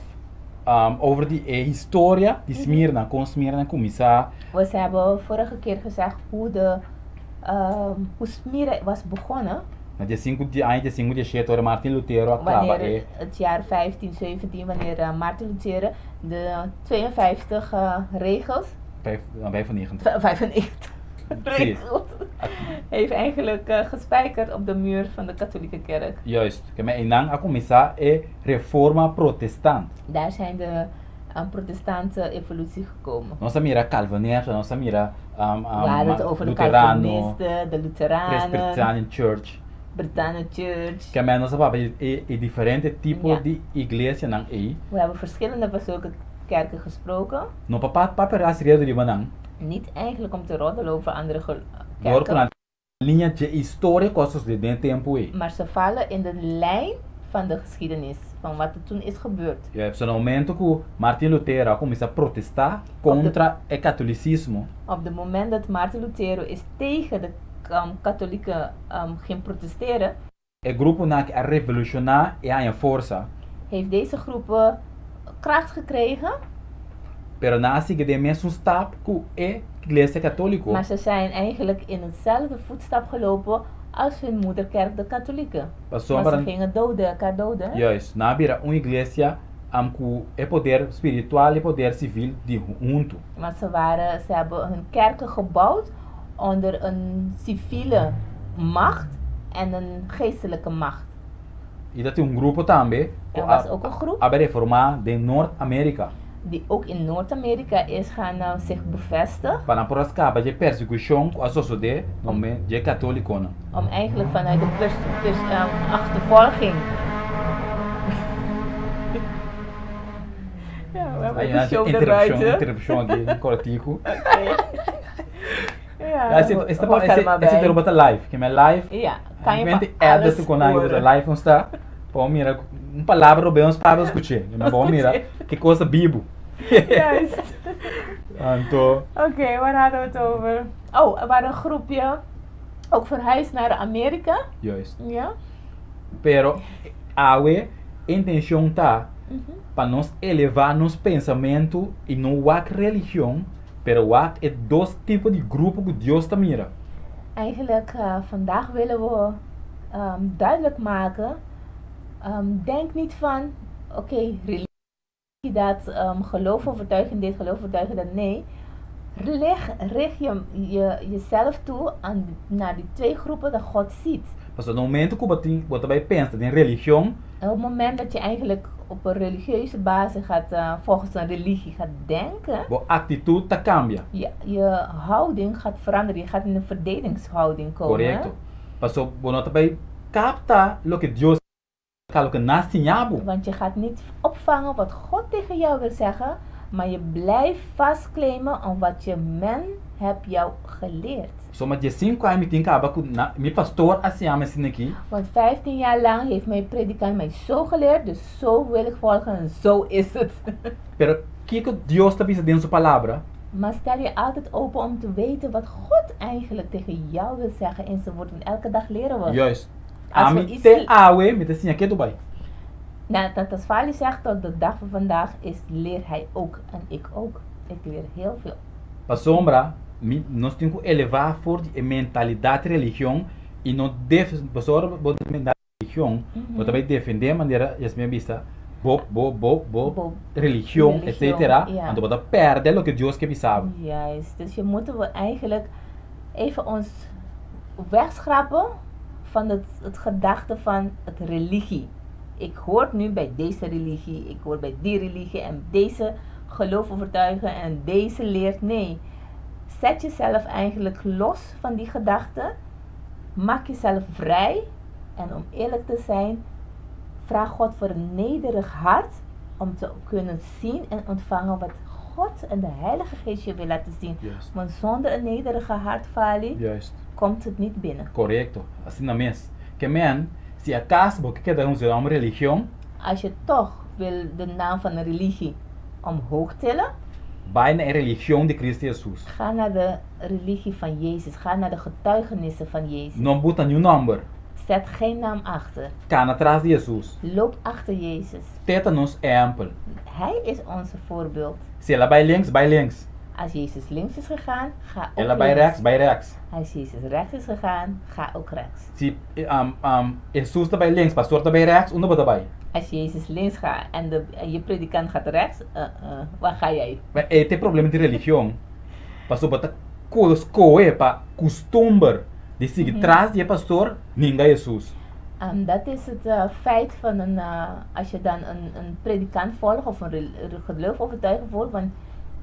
over di e historia di Smirna, kon Smirna kuminsá. We hebben vorige keer gezegd hoe Smyrna was begonnen. Na dia sinku di aña dia sinku dia shete ora Martin Lutero a klaba Wanneer e. het jaar 1517, wanneer Martin Lutero de 52 regels. Vijf, 95. 95 regels heeft eigenlijk gespijkerd op de muur van de katholieke kerk. Juist. Ke men einan a kuminsá e Reforma Protestant. Daar zijn de protestantse evolutie gekomen. Nos a mira Calvinista, nos a mira We hadden het over de Luterano, Calvinisten, de Lutheranen, Presbyterian Church. Britannia Church. Ke men nos a papia e e diferente tipo di iglesianan ei. We hebben verschillende van zulke kerken gesproken. No pa pa papia hasi redu riba nan. Niet eigenlijk om te roddelen over andere Door kerken. ku nan liña dje historia ku a sosodé den e tempu ei. Maar ze vallen in de lijn van de geschiedenis, van wat er toen is gebeurd. Ja, so na momento ku Martin Lutero a kuminsá protestá kontra e katolisismo. Op het moment dat Martin Lutero is tegen de katholieken ging protesteren. E gruponan aki a revolushoná i a haña forsa. Heeft deze groepen kracht gekregen. Pero nan a sigui den mesun stap ku e Iglesia Katóliko. Maar ze zijn eigenlijk in hetzelfde voetstap gelopen als hun moederkerk, de katholieken. Pasobra Want ze gingen doden, elkaar doden. Hè? Juist, nan a bira un iglesia am ku e poder spiritual i poder sivil di huntu. Maar ze, waren, ze hebben hun kerken gebouwd onder een civiele macht en een geestelijke macht. I ta tin un grupo tambe ku Er was ook een groep a bai reformá den Nort Amerika. Die ook in Noord-Amerika is gaan zich bevestigen. Pa nan por a skapa dje persekushon ku a sosodé na momen dje katólikonan. Om eigenlijk vanuit de pers, pers, achtervolging. Ja, we hebben de show Interrupshon, erbuiten. interrupshon aki, kortiku. Oké. Ja, Ja, ese, ese, hoort ese, er maar ese bij. ta riba ta live. Ke men live. Ja, kan je Mente van edit alles ku nan horen. live ons ta. Pa mira un palabra robes nos para skuch'é. Ma bo mira ke kos ta bibu. Juist. Anto. Oké, waar hadden we het over? Oh, er waren een groepje ook verhuisd naar Amerika. Juist. Ja. Pero awe intenshon ta pa nos elevá nos pensamentu i no wak religion, pero wak e dos tipo di grupo ku Dios ta mira. Eigenlijk vandaag willen we duidelijk maken Denk niet van, oké, religie dat, geloofovertuiging dit, geloofovertuiging dat. Nee. Richt jezelf toe naar die twee groepen dat God ziet. Pasobra na momento ku bo tin, bo ta bai pensa den religion. Op het moment dat je eigenlijk op een religieuze basis gaat, volgens een religie gaat denken. Bo aktitut ta kambia. Je houding gaat veranderen, je gaat in een verdedigingshouding komen. Korekto. Pasobra bo no ta bai kapta loke Dios ta loke nan a siña bo. Want je gaat niet opvangen wat God tegen jou wil zeggen, maar je blijft vastclaimen aan wat je men heb jou geleerd. Soma diesinku aña mi tin kaba ku na mi pastor a siña mi asina aki. Want 15 jaar lang heeft mijn predikant mij zo geleerd, dus zo wil ik volgen en zo is het. Pero kiko Dios ta bisa den su palabra? Maar stel je altijd open om te weten wat God eigenlijk tegen jou wil zeggen in zijn woord, want elke dag leren we. Juist. Als we Ami iets te awe mi ta siña ketu bai. Nou, dat als Fali zegt, tot de dag van vandaag is leer hij ook en ik ook. Ik leer heel veel. Pasobra mi nos tin ku elevá for di e mentalidat religion i no def pasobra bo ta mentalidat religion bo ta bai defendé manera Yasmin a bisa bo bo bo bo Bo religion religion, etcetera ja. anto bo ta pèrdè loke Dios ke bisa bo. Juist, dus je moeten we eigenlijk even ons wegschrappen van het gedachte van het religie. Ik hoor nu bij deze religie, ik hoor bij die religie en deze geloof overtuigen en deze leert. Nee, zet jezelf eigenlijk los van die gedachte. Maak jezelf vrij. En om eerlijk te zijn, vraag God voor een nederig hart om te kunnen zien en ontvangen wat God en de Heilige Geest je wil laten zien. Want zonder een nederige hart, Fali, komt het niet binnen. Korekto, asina mes. Ke men, si akas bo ke keda un un religion. Als je toch wil de naam van een religie omhoog tillen. Bai na e religion di Cristo Jesus. Ga naar de religie van Jezus, ga naar de getuigenissen van Jezus. No buta niun nomber. Zet geen naam achter. Kana tras di Jesus. Loop achter Jezus. Te ta nos ehempel. Hij is onze voorbeeld. Si el a bai links, bai links. Als Jezus links is gegaan, ga ook El a bai links. rechts, bai rechts. Als Jezus rechts is gegaan, ga ook rechts. Si Jesus ta bai links, pastor ta bai rechts, unda bo ta bai? Als Jezus links gaat en de, en je predikant gaat rechts, waar ga jij? Ma e ta e problema di religion, pasobra bo ta skohe pa kustumber di sigui tras di e pastor, ninga Jesus. Dat is het feit van een, als je dan een predikant volgt of een geloofovertuiging volgt, want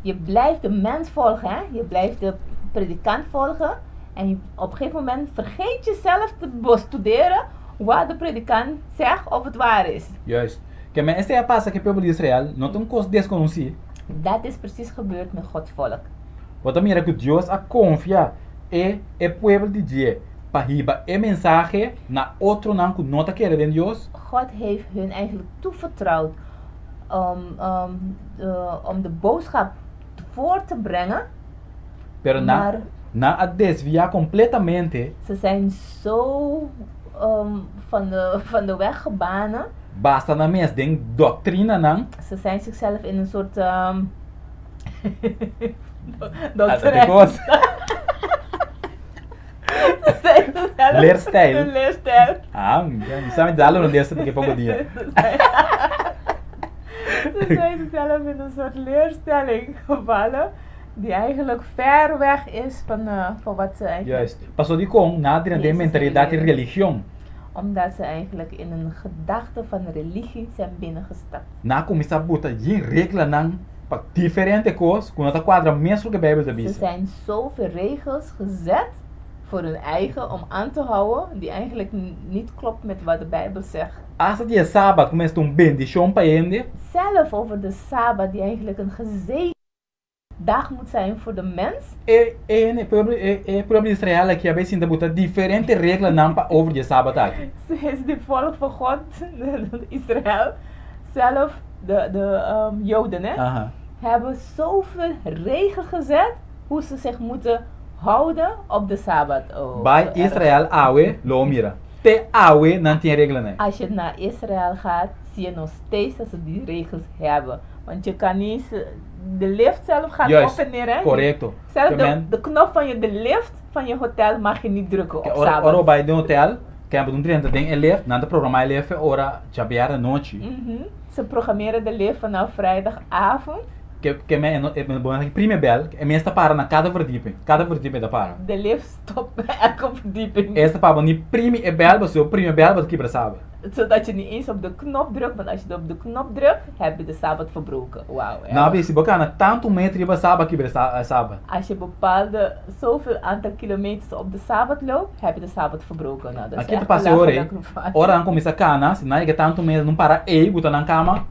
je blijft de mens volgen, hè? Je blijft de predikant volgen en je, op een gegeven moment vergeet je zelf te bestuderen wat de predikant zegt of het waar is. Juist. Ke men esei a pasa ku e pueblo di Israel, no ta un kos deskonosí. Dat is precies gebeurd met Gods volk. Bo ta mira ku Dios a konfia e e pueblo di dje pa hiba e mensahe na otronan ku no ta kere den Dios. God heeft hun eigenlijk toevertrouwd om de boodschap voor te brengen. Pero nan Maar nan a desviá kompletamente. Ze zijn zo van de weg gebanen. Basta nan mes den doktrinanan. Ze zijn zichzelf in een soort Ata te kos. Ze zijn zichzelf Leerstijl. Een leerstijl. Ah, mi sa mi dal un desta porque poko dia. Ze zijn zichzelf in een soort leerstelling gevallen. Die eigenlijk ver weg is van wat ze eigenlijk... Juist. Paso dikon nan a drenta den Jezus mentalidad di leren. religion. Omdat ze eigenlijk in een gedachte van religie zijn binnengestapt. Nan a kuminsá buta yin reglanan pa diferente kos ku no ta kuadra mes ku loke Bijbel ta Ze bisa. zijn zoveel regels gezet voor hun eigen om aan te houden, die eigenlijk niet klopt met wat de Bijbel zegt. Asta di e Sabat ku mester ta un bendishon pa hende. Zelf over de Sabbat, die eigenlijk een gezegende dag moet zijn voor de mens. E e pueblo e e pueblo di Israel aki a bai sinta buta diferente reglanan pa over di e Sabat aki. Ze is de volk van God, Israël, zelf, de Joden, hè, hebben zoveel regels gezet hoe ze zich moeten houden op de Sabbat. Oh, Bai zo erg. Israel awe lo mira. Te awe nan tin e reglanan. Als je naar Israël gaat, zie je nog steeds dat ze die regels hebben. Want je kan niet, de lift zelf gaat op en neer, hè? Korekto. Zelf de knop van je, de lift van je hotel mag je niet drukken op Ora Sabbat. ora bo bai den hotel, Kempo un 30 den e lift, nan ta programá e lift ora djabièrnè anochi. Ze programmeren de lift vanaf vrijdagavond. Ke men e no bo nan primi bèl, e mes ta para na kada verdieping, kada verdieping e ta para. De lift stopt bij elke verdieping. E ta para bo ni primi e bèl, pasobra si bo primi e bèl bo ta kibra sabbat. Zodat je niet eens op de knop drukt, want als je op de knop drukt, heb je de sabbat verbroken. Wauw, Nan a bisa si bo kana tantu meter riba sabbat kibra e sabbat. Als je bepaalde zoveel aantal kilometers op de sabbat loopt, heb je de sabbat verbroken. Nou, dat Ma is ke ta echt pasa e ora ei? belachelijk van. Ora nan kuminsá kana, si nan yega tantu meter nan para ei, buta nan kama.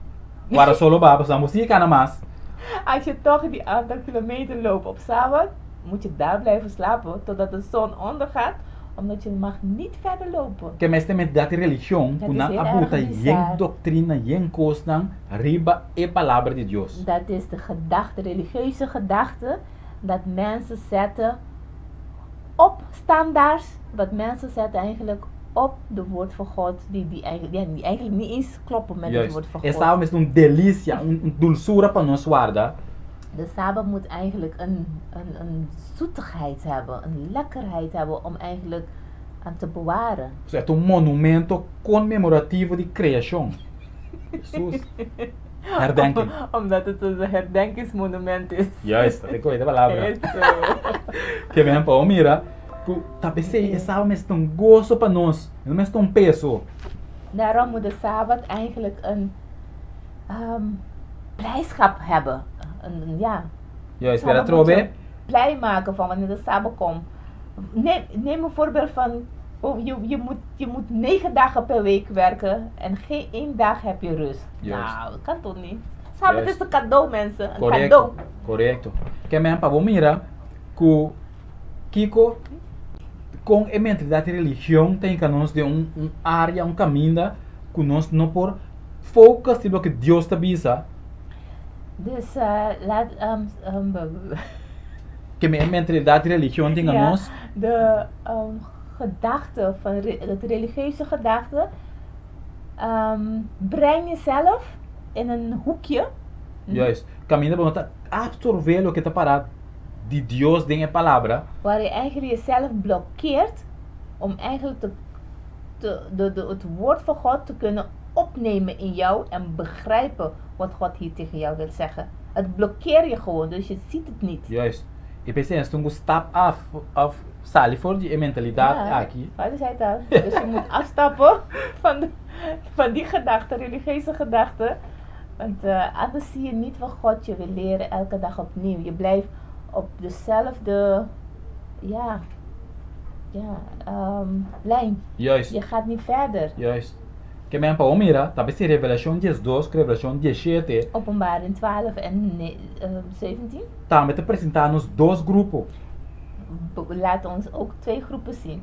Guarda solo ba, pasobra bo sigui kana mas. Als je toch die aantal kilometer loopt op Sabbat, moet je daar blijven slapen totdat de zon ondergaat, omdat je mag niet verder lopen. Ke mester met dat religion Dat ku is nan heel a erg buta yen bizar. doktrina, yen kosnan riba e palabra di Dios. Dat is de gedachte, religieuze gedachte, dat mensen zetten op standaards, wat mensen zetten eigenlijk op de woord van God, die, die, eigenlijk, ja, die eigenlijk niet eens kloppen met het Juist. woord van E God. Sabbat mester un delisia, un dulsura pa nos warda. De Sabbat moet eigenlijk een zoetigheid hebben, een lekkerheid hebben om eigenlijk aan te bewaren. Pasobra e ta un monumento konmemorativo di kreashon. Hesus. Herdenking. Omdat het een herdenkingsmonument is. Juist, dat ik oei de palabra. Eso. Ke men pa mira ku ta p'esei e Sabbat mester ta un goso pa nos, e no mester ta un peso. Daarom moet de Sabbat eigenlijk een blijdschap hebben. Een, ja. Juist, pero Sabbat moet atrobe. je blij maken van wanneer de Sabbat komt. Neem een voorbeeld van, oh, je moet 9 dagen per week werken en geen één dag heb je rust. Nou, dat kan toch niet? Sabbat is een cadeau, mensen. Een Korekto, cadeau. korekto. Ke men pa bo mira ku kiko kon e mentalidat di religion ta hinka nos den un área, un kaminda ku nos no por focus riba loke Dios ta bisa. Dus laat, Ke men e mentalidat di religion tin nos. De gedachte van het religieuze gedachte, breng jezelf in een hoekje. Juist. Kaminda bo no ta absorbé loke ta pará di Dios den e Palabra. Waar je eigenlijk jezelf blokkeert om eigenlijk het woord van God te kunnen opnemen in jou en begrijpen wat God hier tegen jou wil zeggen. Het blokkeer je gewoon, dus je ziet het niet. Juist. I p'esei nos tin ku stap af òf sali for di e mentalidat aki. Vader zei het al. Dus je moet afstappen van die gedachte, religieuze gedachte. Want anders zie je niet wat God je wil leren elke dag opnieuw. Je blijft op dezelfde, ja, lijn. Je gaat niet verder. Juist. Ke men pa bo mira, ta besi Revelashon 12 ku Revelashon 17. Openbaring 12 en 17. Tambe ta presentá nos dos grupo. Laat ons ook twee groepen zien.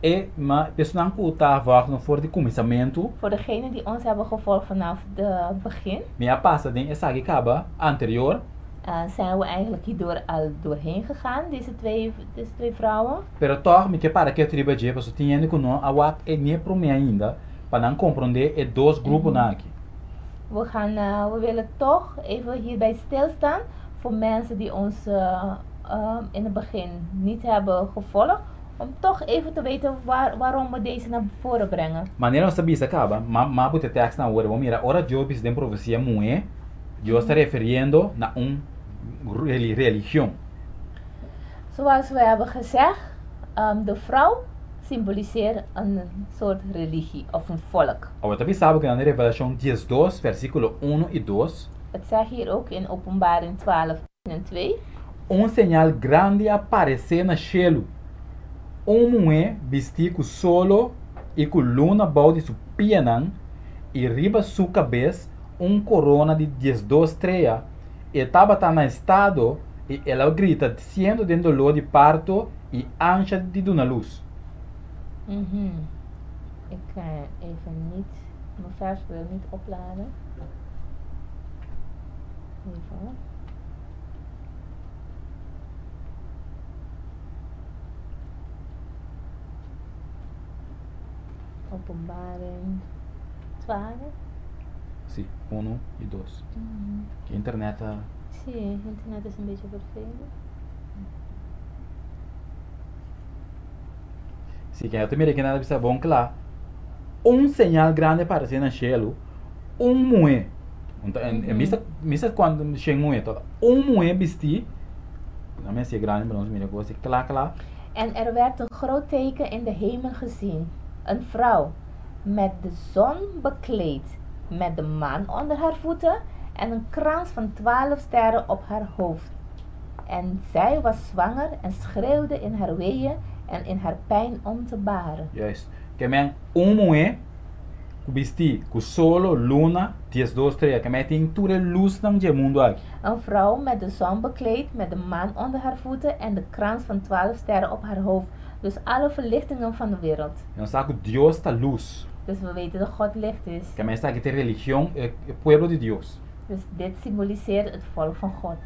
E ma personanan ku ta volg nos for di kuminsamentu. Voor degenen die ons hebben gevolgd vanaf het begin. Mi a pasa den esaki kaba anterior. Zijn we eigenlijk hierdoor al doorheen gegaan, deze twee vrouwen. Pero tòg mi ke para ketu riba dje pasobra tin hende ku no a wak e ni e promé ainda pa nan komprondé e dos gruponan aki. We willen toch even hierbij stilstaan voor mensen die ons in het begin niet hebben gevolgd. Om toch even te weten waarom we deze naar voren brengen. Manera nos ta bisa kaba, ma ma bo ta tekstnan awor, bo mira ora Dios bisa den profesia muhé, Dios ta refiriendo na un religion. Zoals we hebben gezegd, de vrouw symboliseert een soort religie of een volk. Awor ta bisa bo ku nan den Revelashon 12, versíkulo unu i dos. Het zegt hier ook in Openbaring 12 en 2. Un señal grandi a paresé na shelu, un muhé bistí ku solo i ku luna bou di su pianan i riba su kabes un korona di 12 strea. E tabata na estado i el a grita siendo den doló di parto i ansha di duna lus. Ik kan even niet, mijn vers wil niet opladen. Even hoor. Openbaring 12. Sí, unu i dos. Internet ta. Sí, internet is een beetje vervelend. Si, ku mira ku nan a bisa bon kla. Un señal grandi a aparesé na shelu, un muhé. Anto, misa misa kuantu shen muhé, to un muhé bistí, na mi hasié grandi pa nos mira kos kla kla. En er werd een groot teken in de hemel gezien. Een vrouw met de zon bekleed, met de maan onder haar voeten en een krans van 12 sterren op haar hoofd. En zij was zwanger en schreeuwde in haar weeën en in haar pijn om te baren. Juist. Ke men un muhé ku bistí ku solo, luna, 12 strea. Ke men tin tur e lusnan di e mundu aki. Een vrouw met de zon bekleed, met de maan onder haar voeten en de krans van 12 sterren op haar hoofd. Dus alle verlichtingen van de wereld. Nos sa ku Dios ta lus. Dus we weten dat God licht is. Ke men esaki ta e religion, e pueblo di Dios. Dus dit symboliseert het volk van God.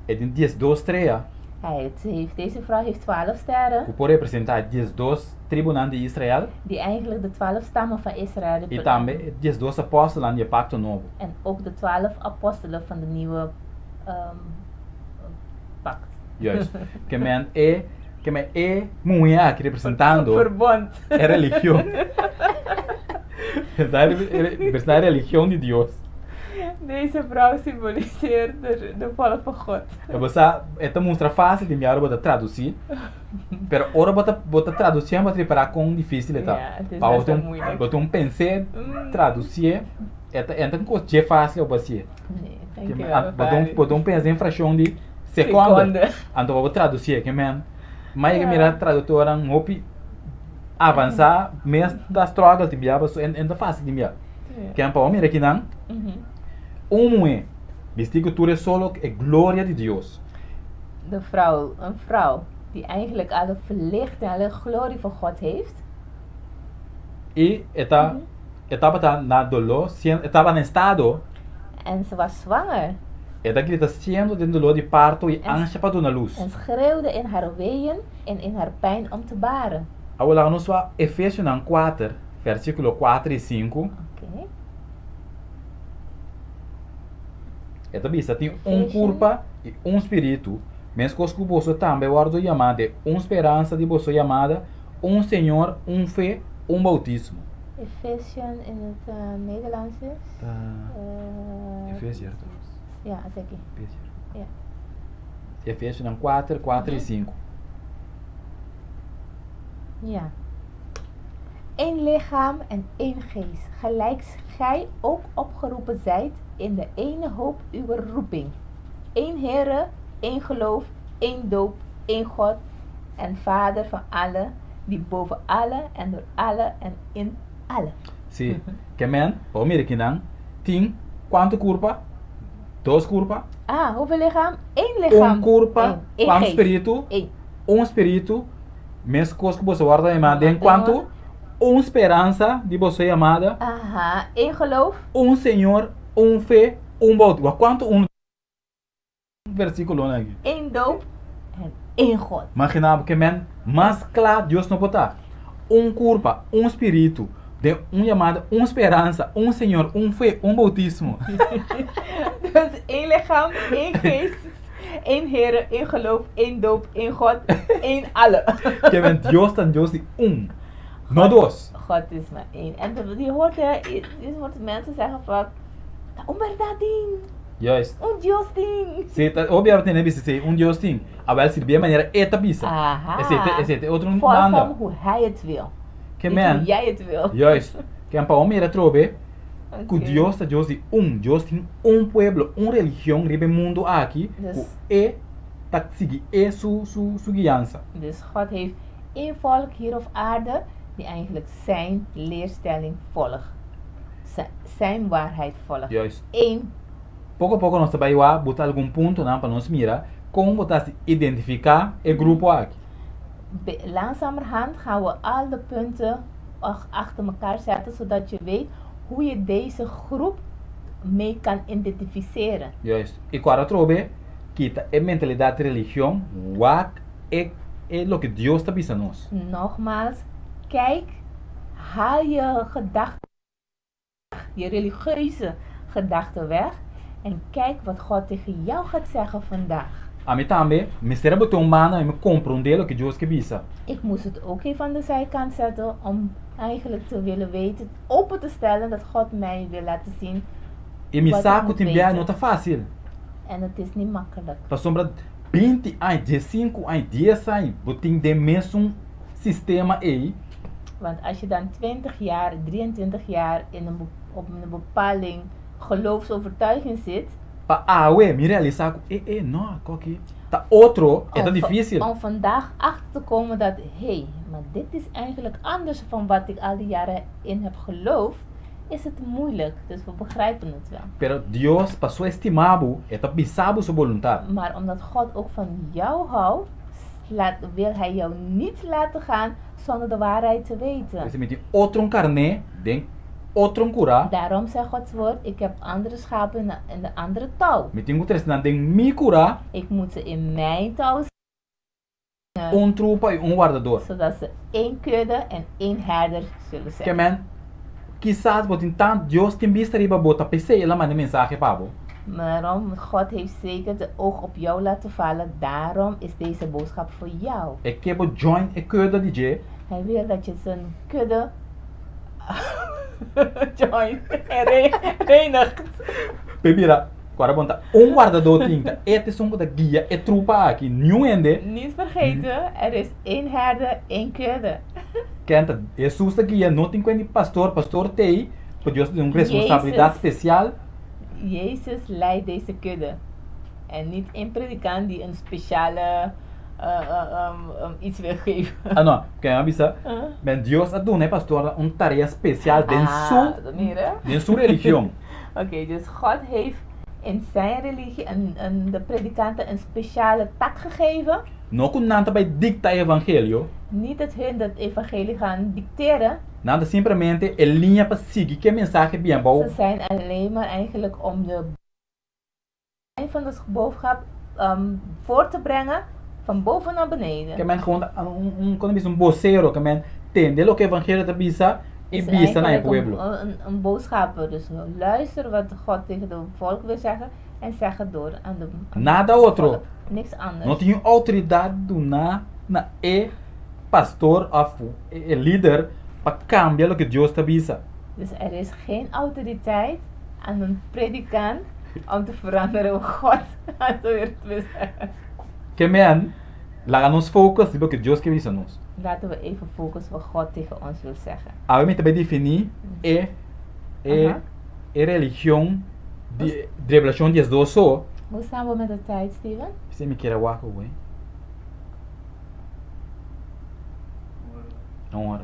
E tin 12 strea. Hij heeft, deze vrouw heeft 12 sterren. Ku por representá e 12 tribunan di Israel. Die eigenlijk de 12 stammen van Israël. I tambe e 12 apòstelnan di e Pakto Nobo. En ook de 12 apostelen van de nieuwe pact. Juist. Ke men e, ke men e muhé aki representando. Verbond. E religion. Representá e religion di Dios. Deze vrouw symboliseert de volk van God. E bo sa, e ta mustra fásil di mi ora bo ta tradusí, pero ora bo ta bo ta tradusí bo ta ripará kon difísil e ta. Ja, het is Pa bo best wel tin moeilijk. bo tin un pensé tradusié, e ta e ta un kos dje fásil pa bo hasié. Nee, Ke men dankjewel, bo tin Fari. bo tin un pensa den frashon di sekonde, Sekonde. anto pa bo tradusié ke men ma yega Ja. mira traduktornan hopi avansá mes ta struggle tin bia pasobra e no ta fásil tin bia. Ja. Ken pa bo mira kinan un muhé bistí ku tur e solo e gloria di Dios. De vrouw, een vrouw die eigenlijk alle verlichting, alle glorie van God heeft. I e ta e tabata na doló, e tabata na estado. En ze was zwanger. E ta grita siendo den doló di parto i ansha pa duna lus. En schreeuwde in haar weeën en in haar pijn om te baren. Awor laga nos wak Efesionan kuater, versíkulo kuater i sinku. Oké. E ta bisa, Tin un kurpa i un spiritu, meskos ku boso tambe wòrdu yamá den un speransa di boso yamada, un Señor, un fe, un boutismo. Efesion in het Nederlands is? Ta Efesier toch? Ja, het aki. Efesier. Ja. Efesionan kuater, kuater i sinku. Ja. Eén lichaam en één geest, gelijk gij ook opgeroepen zijt in de ene hoop uwer roeping. Eén Heere, één geloof, één doop, één God en Vader van allen, die boven allen en door allen en in allen. Sí, ke men, bo mira kinan, tin kuantu kurpa? Dos kurpa? Ah, hoeveel lichaam? Eén lichaam. Un kurpa, Eén. Eén kuantu geest. spiritu? Eén. Un spiritu, meskos ku boso wòrdu yamá den kuantu? Un speransa di boso yamada. Aha, één geloof. Un Señor, un fe, un boutismo. Wak kuantu un versíkulonan aki. Eén doop en één God. Maginá bo ke men mas kla Dios no por ta. Un kurpa, un spiritu, den un yamada, un speransa, un Señor, un fe, un boutismo. Dus één lichaam, één geest, één Heere, één geloof, één doop, één God, één alle. Ke men Dios ta Dios di un, no dos. God is maar één. En je hoort, hè, je hoort mensen zeggen van, ta un berdad tin. Juist. Un Dios tin. Si, ta hopi a tende bisa esei, un Dios tin. Awel sirbi e manera e ta bisa. Aha. Esei ta, esei ta e otro Volg banda. hem hoe hij het wil. Ke Niet men. hoe jij het wil. Juist. Ke pa un mira atrobe ku Oké. Dios ta Dios di un. Dios tin un pueblo, un religion riba e mundu aki Dus. ku e ta sigui e su su su guiansa. Dus God heeft één volk hier op aarde die eigenlijk zijn leerstelling volgt. Zijn waarheid volgt. Juist. Eén. Poko poko nos ta bai wak buta algun puntonan pa nos mira kon bo ta identifiká e grupo aki. Langzamerhand gaan we al de punten achter elkaar zetten, zodat je weet hoe je deze groep mee kan identificeren. Juist. I ku atrobe kita e mentalidat di religion wak e e loke Dios ta bisa nos. Nogmaals, kijk, haal je gedachten weg, je religieuze gedachten weg en kijk wat God tegen jou gaat zeggen vandaag. Ami tambe mester a bota un banda i mi komprondé loke Dios ke bisa. Ik moest het ook even aan de zijkant zetten om eigenlijk te willen weten, open te stellen dat God mij wil laten zien I mi wat sa ik ku moet tin biaha no weten. ta fásil. En het is niet makkelijk. Pasobra 20 aña, 15 aña, 10 aña bo tin den mesun sistema ei. Want als je dan 20 jaar, 23 jaar in een, op een bepaling geloofsovertuiging zit, Pa awe mi realisá ku e e no koki ta otro e ta om, difísil. om vandaag achter te komen dat, hé, hey, maar dit is eigenlijk anders van wat ik al die jaren in heb geloofd, is het moeilijk. Dus we begrijpen het wel. Pero Dios paso e stima bo, e ta bisa bo su boluntat. Maar omdat God ook van jou houdt, laat, wil hij jou niet laten gaan zonder de waarheid te weten. P'esei mi tin otro un karné den otro un kurá. Daarom zegt Gods woord, ik heb andere schapen in de, in de andere touw. Mi tin ku trese nan den mi kurá. Ik moet ze in mijn touw Un trupa i un wardador. Zodat ze één kudde en één herder zullen zijn. Ke men, kisas bo tin tant Dios tin bista riba bo ta p'esei el a manda e mensahe pa bo. Daarom, God heeft zeker de oog op jou laten vallen, daarom is deze boodschap voor jou. E ke bo join e kudde di dje. Hij wil dat je zijn kudde join en renigt. P'e bira, ku ora bon ta un wardadó tin, ta e ta esun ku ta guia e trupa aki, niun hende. Niet vergeten, er is één herder, één kudde. Ken ta Hesus ta guia, no tin kuen di pastor, pastor t'ei, pa Dios ta duna un responsabilidat spesial. Jezus leidt deze kudde. En niet één predikant die een speciale iets wil geven. Ah no, ken a bisa, men Dios a duna e pastornan un tarea spesial den su, den su religion. Oké, dus God heeft in zijn religie een, een, de predikanten een speciale tak gegeven. No ku nan ta bai dikta e evangelio. Niet dat hun dat evangelie gaan dicteren. Nan ta simplemente e liña pa sigui ku e mensahe bien bou. Ze zijn alleen maar eigenlijk om de lijn van de boodschap voor te brengen van boven naar beneden. Ke men gewoon ta un un kon bisa un bosero ke men tende loke evangelio ta bisa i Is bisa na e eigenlijk een, pueblo. een, een boodschapper. Dus luister wat God tegen de volk wil zeggen en zeg het door aan de, aan Nada de otro. volk. Niks No anders. tin un outoridat duná na e pastor òf e lider pa kambia loke Dios ta bisa. Dus er is geen autoriteit aan een predikant om te veranderen hoe God aan de wereld wil zeggen. Ke men, laga nos focus riba loke Dios ke bisa nos. Laten we even focussen wat God tegen ons wil zeggen. Awe mi ta bai definí e e Aha. e religion di Revelashon 12 so. Hoe staan we met de tijd, Steven? P'esei mi kier a wak awor. Un ora.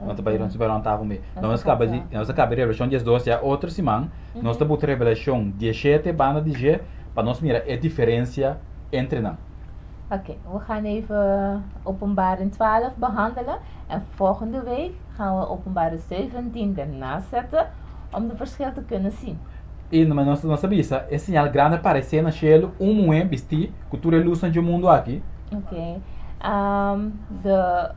Nos ta bai nos ta bai rond tafel mi. Nos kaba di nos a kaba Revelashon 12 ya otro siman nos ta buta Revelashon 17 banda di dje pa nos mira e diferensia entre nan. Oké, we gaan even Openbaring 12 behandelen. En volgende week gaan we Openbaring 17 ernaast zetten om de verschil te kunnen zien. I nos nos ta bisa e señal grandi a paresé na shelu, un muhé bistí ku tur e lusnan dje mundu aki. Oké, de,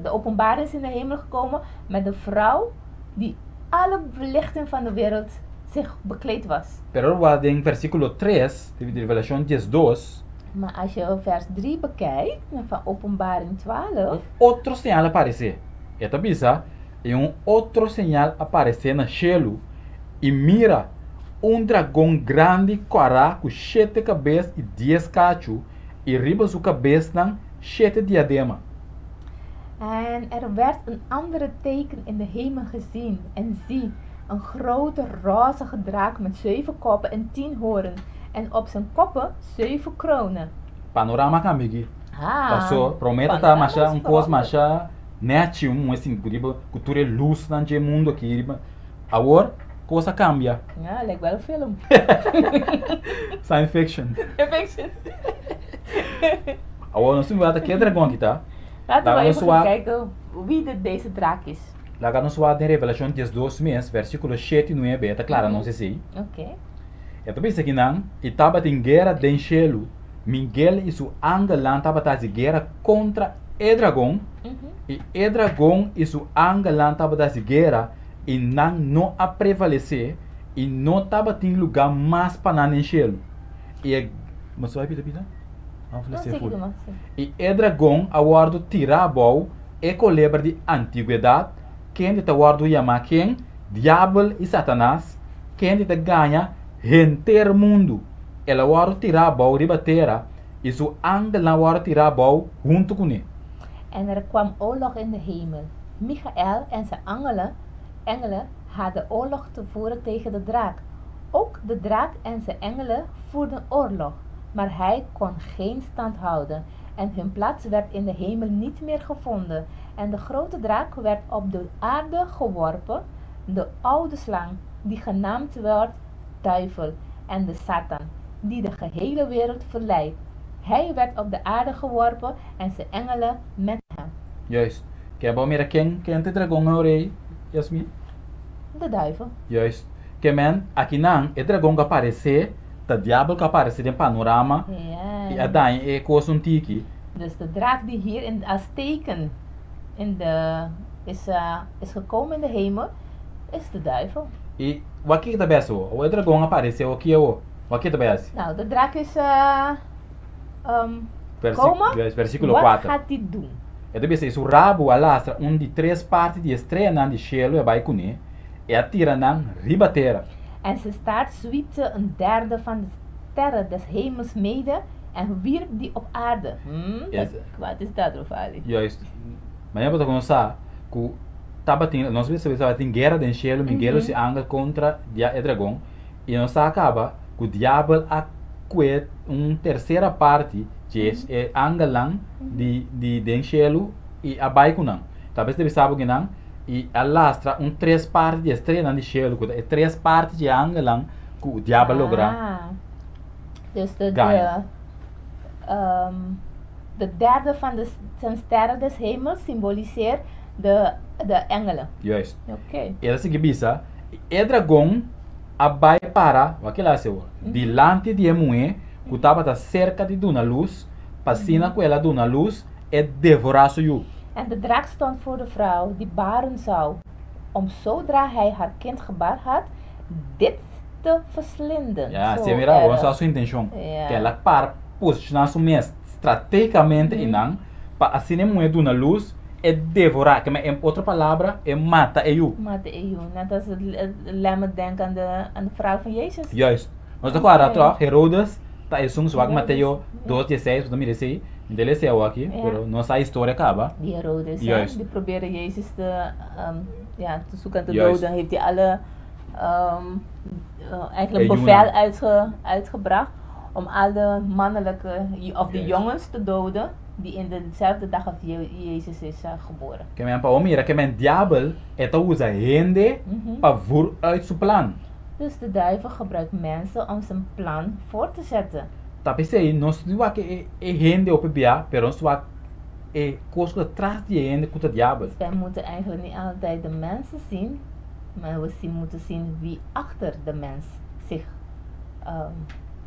de openbaring is in de hemel gekomen met de vrouw die alle belichting van de wereld zich bekleed was. Pero ora den versíkulo 3 di Revelashon 12. Maar als je vers 3 bekijkt, van Openbaring 12. Un otro señal a paresé. E ta bisa, I un otro señal a paresé na shelu, i mira, un dragon grandi kòrá ku shete kabes i dies kachu, i riba su kabesnan shete diadema. En er werd een andere teken in de hemel gezien, en zie, een grote rozige draak met zeven koppen en 10 hoorns, en op zijn koppen zeven kronen. Panorama kambia aki. Ah, Paso, promé ta ta panorama masha is un kos veranderd. masha nèchi, un muhé sinti ku riba ku tur e lusnan dje mundu aki riba. Awor kos a kambia. Ja, lijkt wel een film. Science fiction. Fiction. Awor nos tin wak ta ke dragon aki ta. Laten we Laga nos even wak. kijken wie de, deze draak is. Laga nos wak den Revelashon 12 mes, versíkulo 7 i 9, e ta klara nos esei. Oké. E ta bisa kinan, I tabatin guera den shelu, Miguel i su angelnan tabata hasi guera kontra e dragon, i e dragon i su angelnan tabata hasi guera, i nan no a prevalesé, i no tabatin lugá mas pa nan den shelu. I e. Mas bai pita pita? Vamos No, leer sigui full. tuma, sí. I e dragon a wòrdu tirá abou, e kolebra di antigwedat, kende ta wòrdu yamá ken? Diabel i Satanas, kende ta gaña henter mundu. El a wòrdu tirá abou riba tera, i su angelnan a wòrdu tirá abou huntu kuné. En er kwam oorlog in de hemel. Michaël en zijn engelen hadden oorlog te voeren tegen de draak. Ook de draak en zijn engelen voerden oorlog, maar hij kon geen stand houden en hun plaats werd in de hemel niet meer gevonden. En de grote draak werd op de aarde geworpen, de oude slang, die genaamd wordt duivel en de Satan, die de gehele wereld verleidt. Hij werd op de aarde geworpen en zijn engelen met hem. Juist. Ke bo mira ken ken ta e dragon awor ei, Yasmin? De duivel. Juist. Ke men, akinan e dragon ku a paresé ta diabel ku a paresé den panorama i a daña e kos un tiki. Dus de draak die hier in, als teken in de, is, is gekomen in de hemel, is de duivel. I wak kiko ta bes awor? Awor e dragon a paresé awor ki awor? Wak kiko ta bai hasi? Nou, de draak is komen. Juist, versíkulo Wat kuater. gaat die doen? E ta bisa, I su rabu a lastra un di tres parti di e streanan di shelu e bai kuné, e a tira nan riba tera. En zijn staart zwiepte een derde van de sterren des hemels mede en wierp die op aarde. Yes. Wat is dat, Rofali? Juist. Mañana bo ta kono sa ku tabatin, nos bisa tabatin guera den shelu, Miguel i su angel kontra dia e dragon, i nos sa kaba ku diabel a kue un tersera parti dje e angelnan di di den shelu i a bai ku nan. Talbes ta bisa bo kinan i a lastra un tres parti di e streanan di shelu, ku ta e tres parti dje angelnan ku diabel a logra Ah. Dus de, gaña. de, de derde van de zijn sterren des hemels symboliseert de, de engelen. Juist. Oké. E ta sigui bisa, E dragon a bai para, wak el a hasi awor, dilanti di e muhé ku tabata serka di duna lus, pa asina ku el a duna lus, e devorá su yu. En de draak stond voor de vrouw die baren zou, om zodra hij haar kind gebaard had, dit te verslinden. Ya, Zo si mira awor, erg. sa su intenshon. Ja. Ku el a para posishoná su mes stratégikamente einan, pa asina e muhé duna lus, E devorá, ke men en otro palabra, e mata e yu. Mata e yu. Net als het laat me denken aan de, aan de vrouw van Jezus. Juist. Nos ta kòrda tòg, Herodes ta esun swak Mateo dos dieseis, bo ta mira esei, mi ta lesa e awo aki, pero nos sa e historia kaba. Die Herodes, hè, Juist. die probeerde Jezus te, ja, te zoeken en te Juist. doden, heeft hij alle eigenlijk E yunan. bevel uitge, uitgebracht om alle mannelijke, of de Juist. jongens te doden die in dezelfde dag als Jezus is geboren. Ke men pa bo mira ke men diabel e ta usa hende pa vur uit su plan. Dus de duivel gebruikt mensen om zijn plan voor te zetten. Ta p'esei nos no wak e e hende hopi bia, pero nos wak e kos ku ta tras di e hende ku ta diabel. Dus wij moeten eigenlijk niet altijd de mensen zien, maar we zien, moeten zien wie achter de mens zich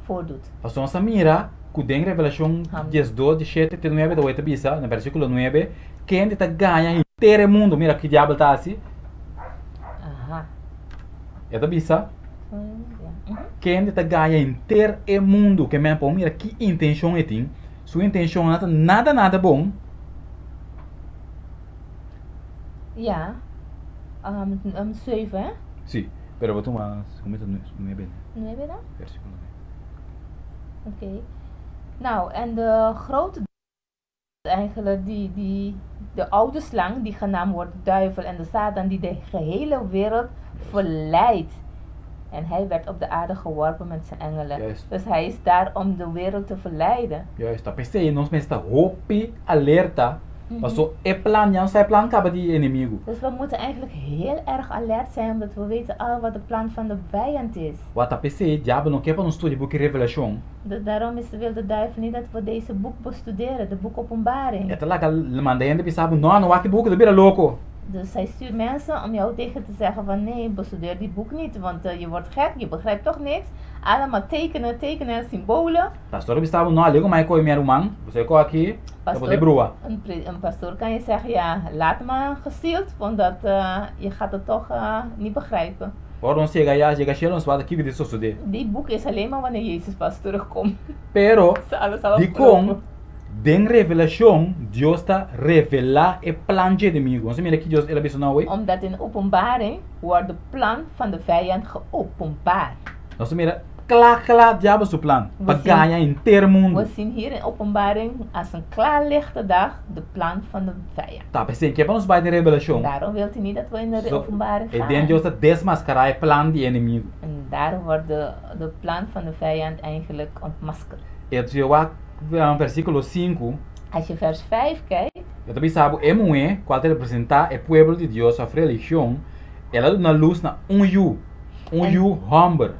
voordoet. Pasobra nos a mira ku den Revelashon diesdos, dieshete te nuebe ta wei ta bisa, na versíkulo nuebe, Kende ta gaña henter e mundu? Mira ki diabel ta hasi. Aha. E ta bisa, Ja. Kende ta gaña henter e mundu? Ke men por mira ki intenshon e tin. Su intenshon no ta nada nada bon. Ja. 7, hè? Sí, pero bo tuma kumesa nuebe. Nuebe dan? Versíkulo nuebe. Oké. Nou, en de grote eigenlijk die, die, de oude slang die genaamd wordt de duivel en de Satan die de gehele wereld verleidt. En hij werd op de aarde geworpen met zijn engelen. Juist. Dus hij is daar om de wereld te verleiden. Juist, ta p'esei nos mester ta hopi alerta Paso e plan ya no sa e plan kaba di e enemigu. Dus we moeten eigenlijk heel erg alert zijn omdat we weten al wat de plan van de vijand is. Wak ta p'esei diabel no ke pa nos studia buki Revelashon. De daarom is wil de duivel niet dat we deze boek bestuderen, de boek Openbaring. E ta laga manda hende bisa bo, No, no wak e buki, ta bira loko. Dus hij stuurt mensen om jou tegen te zeggen van nee, bestudeer die boek niet, want je wordt gek, je begrijpt toch niks. Allemaal tekenen, tekenen, symbolen. Pastor a bisa bo, No, alego ku mai koe mi ruman, bo sa e koe aki, ta bo te brua. Een, een pastoor kan je zeggen, ja, laat maar gesield, want dat, je gaat het toch niet begrijpen. Ora nos yega ya, yega shelu nos wak kiko di sosodé. Die boek is alleen maar wanneer Jezus pas terugkomt. Pero, Alles zal dikon afgelopen. den Revelashon Dios ta revelá e plan dje enemigu? Nos a mira ki Dios el a bisa nou ei. Omdat in Openbaring wordt de plan van de vijand geopenbaard. Nos a mira kla kla diabel su plan pa We zien- gaña henter mundu. We zien hier in Openbaring als een klaarlichte dag de plan van de vijand. Ta p'esei ke pa nos bai den Revelashon. Daarom wilt hij niet dat we in de So, Openbaring e gaan. den Dios ta desmaskará e plan di e enemigu. En daar wordt de plan van de vijand eigenlijk ontmaskerd. E ta wak versíkulo sinku. Als je vers 5 kijkt. E ta bisa bo e muhé kual ta representá e pueblo di Dios òf religion, el a duna lus na un yu, un En- yu hòmber.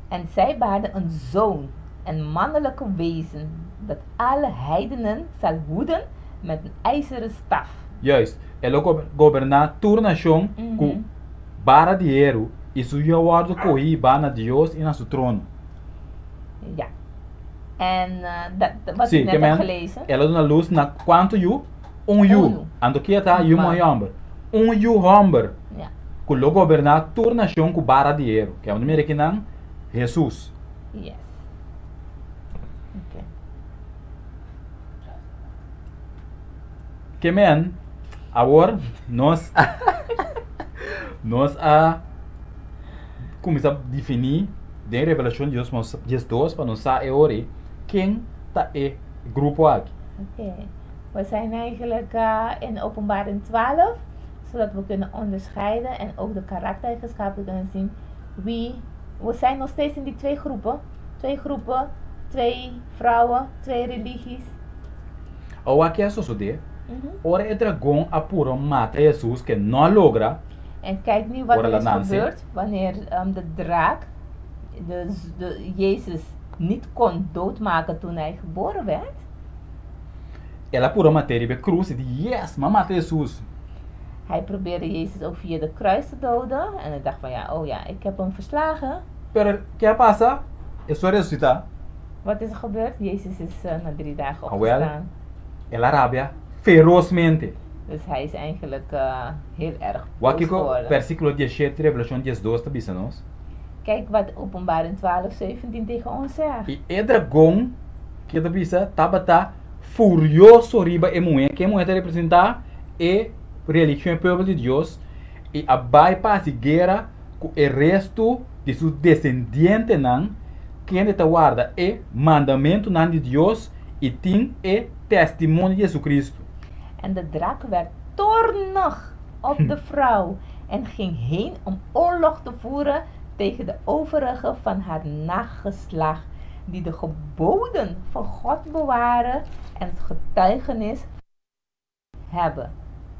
En zij baarden een zoon, een mannelijke wezen, dat alle heidenen zal hoeden met een ijzeren staf. Juist, e lo goberná tur nashon ku bara di heru, i su yu a wòrdu kohí ba na Dios i na su trono. Ja. En dat, wat Sí, ik net ke heb men, gelezen. el a duna lus na kuantu yu? Un yu. Unu. Anto kia ta yu Man. muhé hòmber? Un yu hòmber Ja. ku lo goberná tur nashon ku bara di heru. Ke unda mira kinan? Hesus. Yes. Oké. Ke men, awor nos nos a kuminsá definí den Revelashon Dios nos 12 pa nos sa e ora ei ken ta e grupo aki. Oké. We zijn eigenlijk in Openbaring 12, zodat we kunnen onderscheiden en ook de karaktereigenschappen kunnen zien. Wie, we zijn nog steeds in die twee groepen. Twee groepen, twee vrouwen, twee religies. Awor ke a sosodé? Ora e dragon a purba mata Hesus ke no a logra. En kijk nu wat Ora er la is nanse. gebeurd wanneer de draak de Jezus niet kon doodmaken toen hij geboren werd. El a purba mat'é riba e krus i di, Yes, m'a mata Hesus! Hij probeerde Jezus ook via de kruis te doden. En hij dacht van ja, oh ja, ik heb hem verslagen. Pero ke a pasa? Hesus a resusitá. Wat is er gebeurd? Jezus is na 3 dagen Awel, opgestaan. el a rabia ferosmente. Dus hij is eigenlijk heel erg Wak boos kiko geworden. versíkulo diesshete Revelashon diesdos ta bisa nos? Kijk wat Openbaring 12, 17 tegen ons zegt. I e dragon, ke ta bisa, tabata furioso riba e muhé, ke e muhé ta representá e religion, e pueblo di Dios, i a bai pa hasi guera ku e restu di su desendientenan, kende ta warda e mandamentunan di Dios i tin e testimonio di Jesucristo. En de drak werd toornig op de vrouw en ging heen om oorlog te voeren tegen de overige van haar nageslacht, die de geboden van God bewaren en het getuigenis hebben.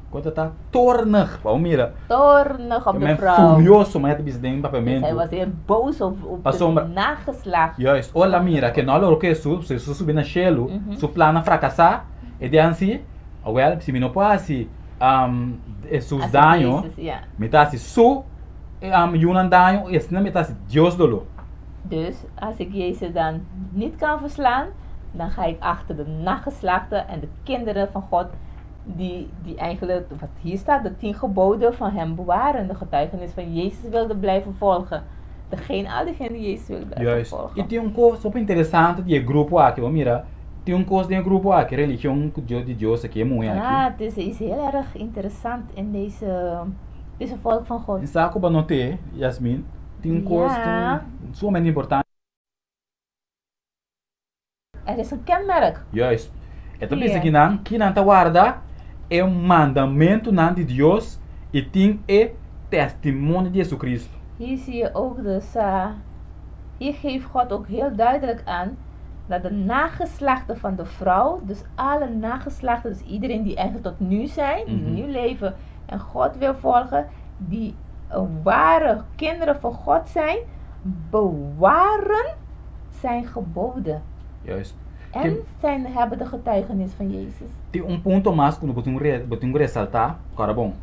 Kon ta ta toornig, pa bo mira. Toornig op de Men vrouw. furioso, manera ta bisa den Dus papiamentu. hij was heel boos op Pasobra. de nageslacht. Juist, ora el a mira ke no a lora ku Hesus, Hesus subi na shelu, su plan a frakasá, e di ansi, awel, si mi no por hasi Hesus Hasi daño, Jezus, ja. mi ta hasi su yunan daño i asina mi ta hasi Dios doló. Dus als ik Jezus dan niet kan verslaan, dan ga ik achter de nageslachten en de kinderen van God, die eigenlijk, wat hier staat, de 10 geboden van hem bewaren, de getuigenis van Jezus wilde blijven volgen. Degene, al diegenen die Jezus wilde blijven Juist. volgen. I tin un kos hopi interesante di e grupo aki. Bo mira, tin un kos den e grupo aki, religion ku Dios di Dios aki, e muhé aki. Ah, het is iets heel erg interessant in deze volk van God. Mi sa ku bo no te, Yasmin, tin un kos Ja. sumamente importante. Er is een kenmerk. Juist. E ta bisa Hier. ki nan, ki nan ta warda e mandamentunan di Dios i tin e testimonio di Jesucristo. Hier zie je ook dus, hier geeft God ook heel duidelijk aan dat de nageslachten van de vrouw, dus alle nageslachten, dus iedereen die eigenlijk tot nu zijn, die nu leven en God wil volgen, die ware kinderen van God zijn, bewaren zijn geboden. Juist. En Ke- hebben de getuigenis van Jezus. Tin un punto mas ku bo tin bo tin ku resaltá, kòrda bon.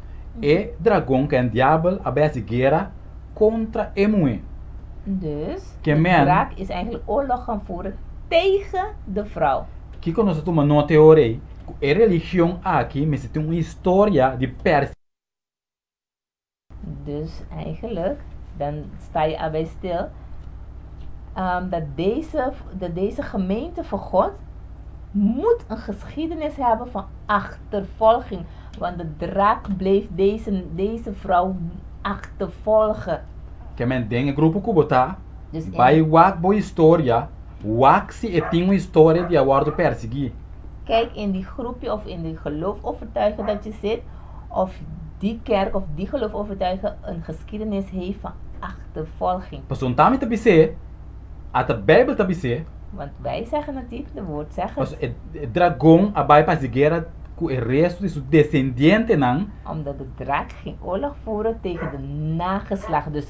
E dragon ku e diabel a bai hasi guera kontra e muhé. Dus, Ke de men draak is eigenlijk oorlog gaan voeren tegen de vrouw. Kiko nos a tuma nota e ora ei? Ku e religion aki mester tin un historia di Dus eigenlijk Dan sta je al bij stil. Dat deze gemeente van God moet een geschiedenis hebben van achtervolging. Want de draak bleef deze vrouw achtervolgen. Ke men den e grupo ku bo ta, Dus in bai wak bo historia, wak si e tin un historia di a wòrdu persiguí. Kijk in die groepje of in die geloofovertuiging dat je zit, of die kerk of die geloofovertuiging een geschiedenis heeft van achtervolging. Pasobra ta mi ta bis'é, ata Bijbel ta bis'é. Want wij zeggen het niet, de woord zegt het. Pasobra e dragon a bai pa hasi guera ku e restu di su desendientenan. Omdat de draak ging oorlog voeren tegen de nageslacht. Dus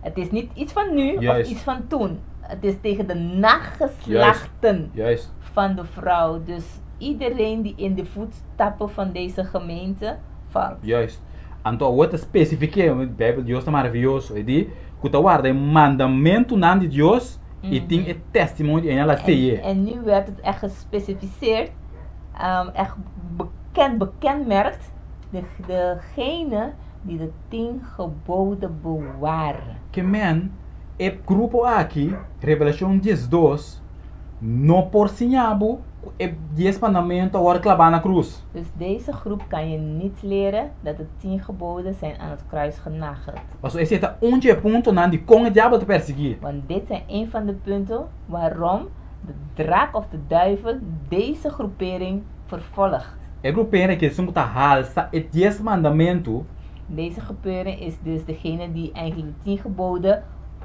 het is niet iets van nu of iets van toen. Het is tegen de nageslachten van de vrouw. Dus iedereen die in de voetstappen van deze gemeente valt. Juist. Anto awor ta spesifik'é, Bijbel Dios ta maravioso, e di ku ta warda e mandamentunan di Dios i tin e testimonio di eña la sey'é. En nu werd het echt gespecificeerd, echt bekend, bekenmerkt, degene die de 10 geboden bewaren. Ke men, e grupo aki, Revelashon 12, no por siña bo ku e dies mandamentu a wòrdu klabá na krus. Dus deze groep kan je niet leren dat de 10 geboden zijn aan het kruis genageld. Pasobra esei ta un dje puntonan di kon e diabel ta persiguí. Want dit zijn een van de punten waarom de draak of de duivel deze groepering vervolgt. E grupering aki esun ku ta halsa e dies mandamentu. Deze groepering is dus degene die eigenlijk de 10 geboden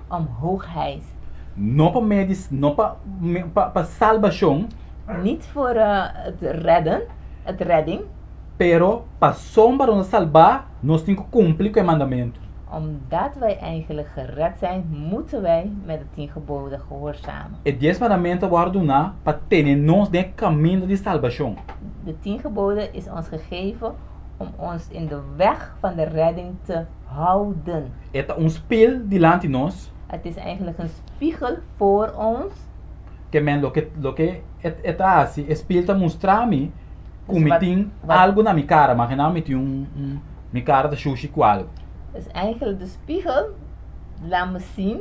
omhoog hijst. No pa medio di, no pa pa salbashon. Niet voor het redden, het redding. Pero pasobra nos a salbá, nos tin ku kumpli ku e mandamentu. Omdat wij eigenlijk gered zijn, moeten wij met de 10 geboden gehoorzamen. E dies mandamentu a wòrdu duná pa tene nos den e kaminda di salbashon. De 10 geboden is ons gegeven om ons in de weg van de redding te houden. E ta un spil dilanti nos. Het is eigenlijk een spiegel voor ons. Ke men loke loke e ta hasi, e spil ta mustra mi ku Dus mi wat tin wat algu na mi kara, magina mi tin un un mi kara ta shushi ku algu. Dus eigenlijk de spiegel laat me zien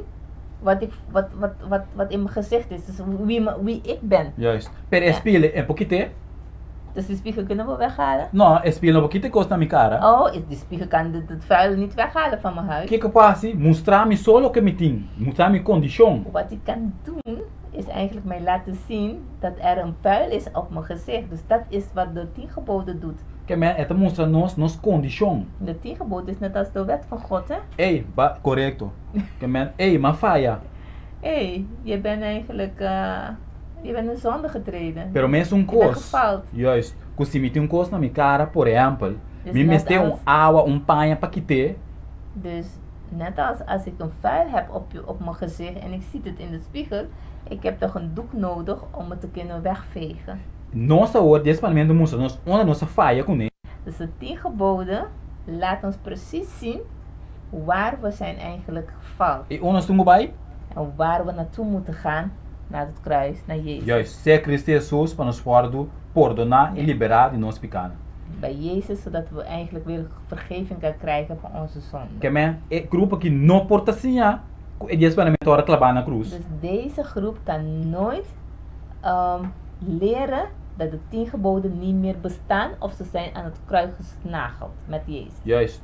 wat ik, wat, wat, wat, wat in mijn gezicht is. Dus wie ik ben. Juist. Pero e spil e por kite. Dus die spiegel kunnen we weghalen? No, e spil no por kita e kos na mi kara. Oh, die spiegel kan het vuil niet weghalen van mijn huid. Kiko por hasi? Mustra mi so loke mi tin. Mustra mi kondishon. Wat hij kan doen, is eigenlijk mij laten zien dat er een vuil is op mijn gezicht. Dus dat is wat de 10 geboden doet. Ke men e ta mustra nos nos kondishon. De 10 geboden is net als de wet van God, hè? Ey, ba, korekto. Ke men, ey, m'a faya. Ey, je bent eigenlijk, je bent in zonde getreden. Pero mesun Je bent kos, gefaald. juist, ku si mi tin un kos na mi kara, por ehèmpel, Dus mi net mester un als awa, un paña pa kit'é. Dus net als ik een vuil heb op mijn gezicht en ik zie het in de spiegel, ik heb toch een doek nodig om het te kunnen wegvegen. Nos awor dies mandamentu mustra nos unda nos a faya kuné. Dus de 10 geboden laat ons precies zien waar we zijn eigenlijk gefaald. I unda nos tin ku bai? En waar we naartoe moeten gaan, naar het kruis, naar Jezus. Juist, sea Cristo Hesus pa nos wòrdu pordoná i liberá di nos pikánan. Bij Jezus, zodat we eigenlijk weer vergeving kan krijgen van onze zonden. Ke men, e grupo aki no por ta siña ku e dies mandamentu ora klabá na krus. Dus deze groep kan nooit leren dat de 10 geboden niet meer bestaan of ze zijn aan het kruis gesnageld met Jezus. Juist.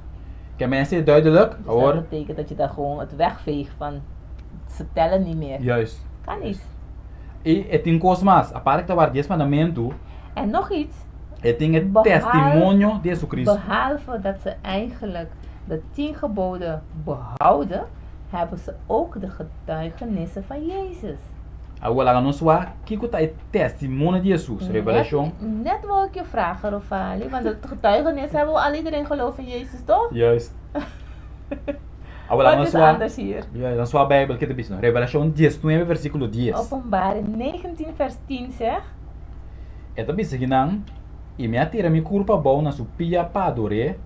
Ke men esei duidelijk, Dus dat awor. betekent dat je daar gewoon het wegveegt van ze tellen niet meer. Juist. Kan niet. I e tin kos mas, aparte ku ta warda dies mandamentu. En nog iets. E tin e Behalve testimonio di Jesucristo. Behalve dat ze eigenlijk de 10 geboden behouden, hebben ze ook de getuigenissen van Jezus. Awor laga nos wak kiko ta e testimonio di Hesus, Revelashon. Net wou ik je vragen, Rofali, want het getuigenis hebben we al iedereen geloof in Jezus, toch? Juist. Awor laga Wat nos is wak. anders hier? Ja, nos wak Bijbel ke ta bisa. Revelashon 19 versíkulo 10. Openbaring 19 vers 10 zegt. E ta bisa kinan, I mi a tira mi kurpa abou na su pia pa ador'é.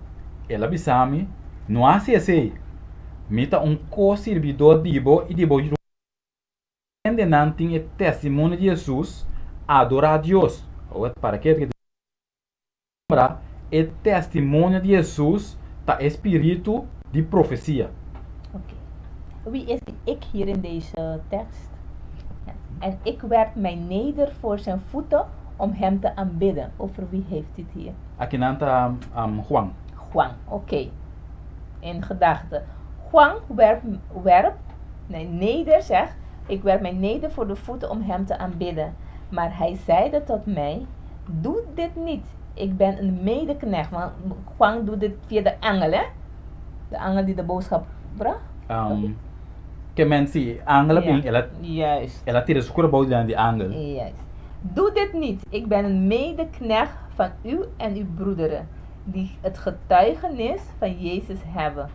El a bisa mi, No hasi esei! Mi ta un ko-sirbidó di bo i di bo Hendenan tin e testimonio di Hesus, adorá Dios. Awor, para ke ta nombra e testimonio di Hesus ta e spiritu di profesia. Wie is die ik hier in deze tekst? Ja. En ik werp mij neder voor zijn voeten om hem te aanbidden. Over wie heeft hij het hier? Akinan ta Juan. Juan, oké. In gedachten. Juan werp, werp, nee, neder zegt, ik werp mij neder voor de voeten om hem te aanbidden. Maar hij zeide tot mij, doe dit niet. Ik ben een medeknecht. Want Juan doet dit via de engel, hè? De engel die de boodschap bracht. Ke men si, angel a bin, el a, el a tira su kura bou dilanti di angel. Juist. Doe dit niet. Ik ben een medeknecht van u en uw broederen, die het getuigenis van Jezus hebben.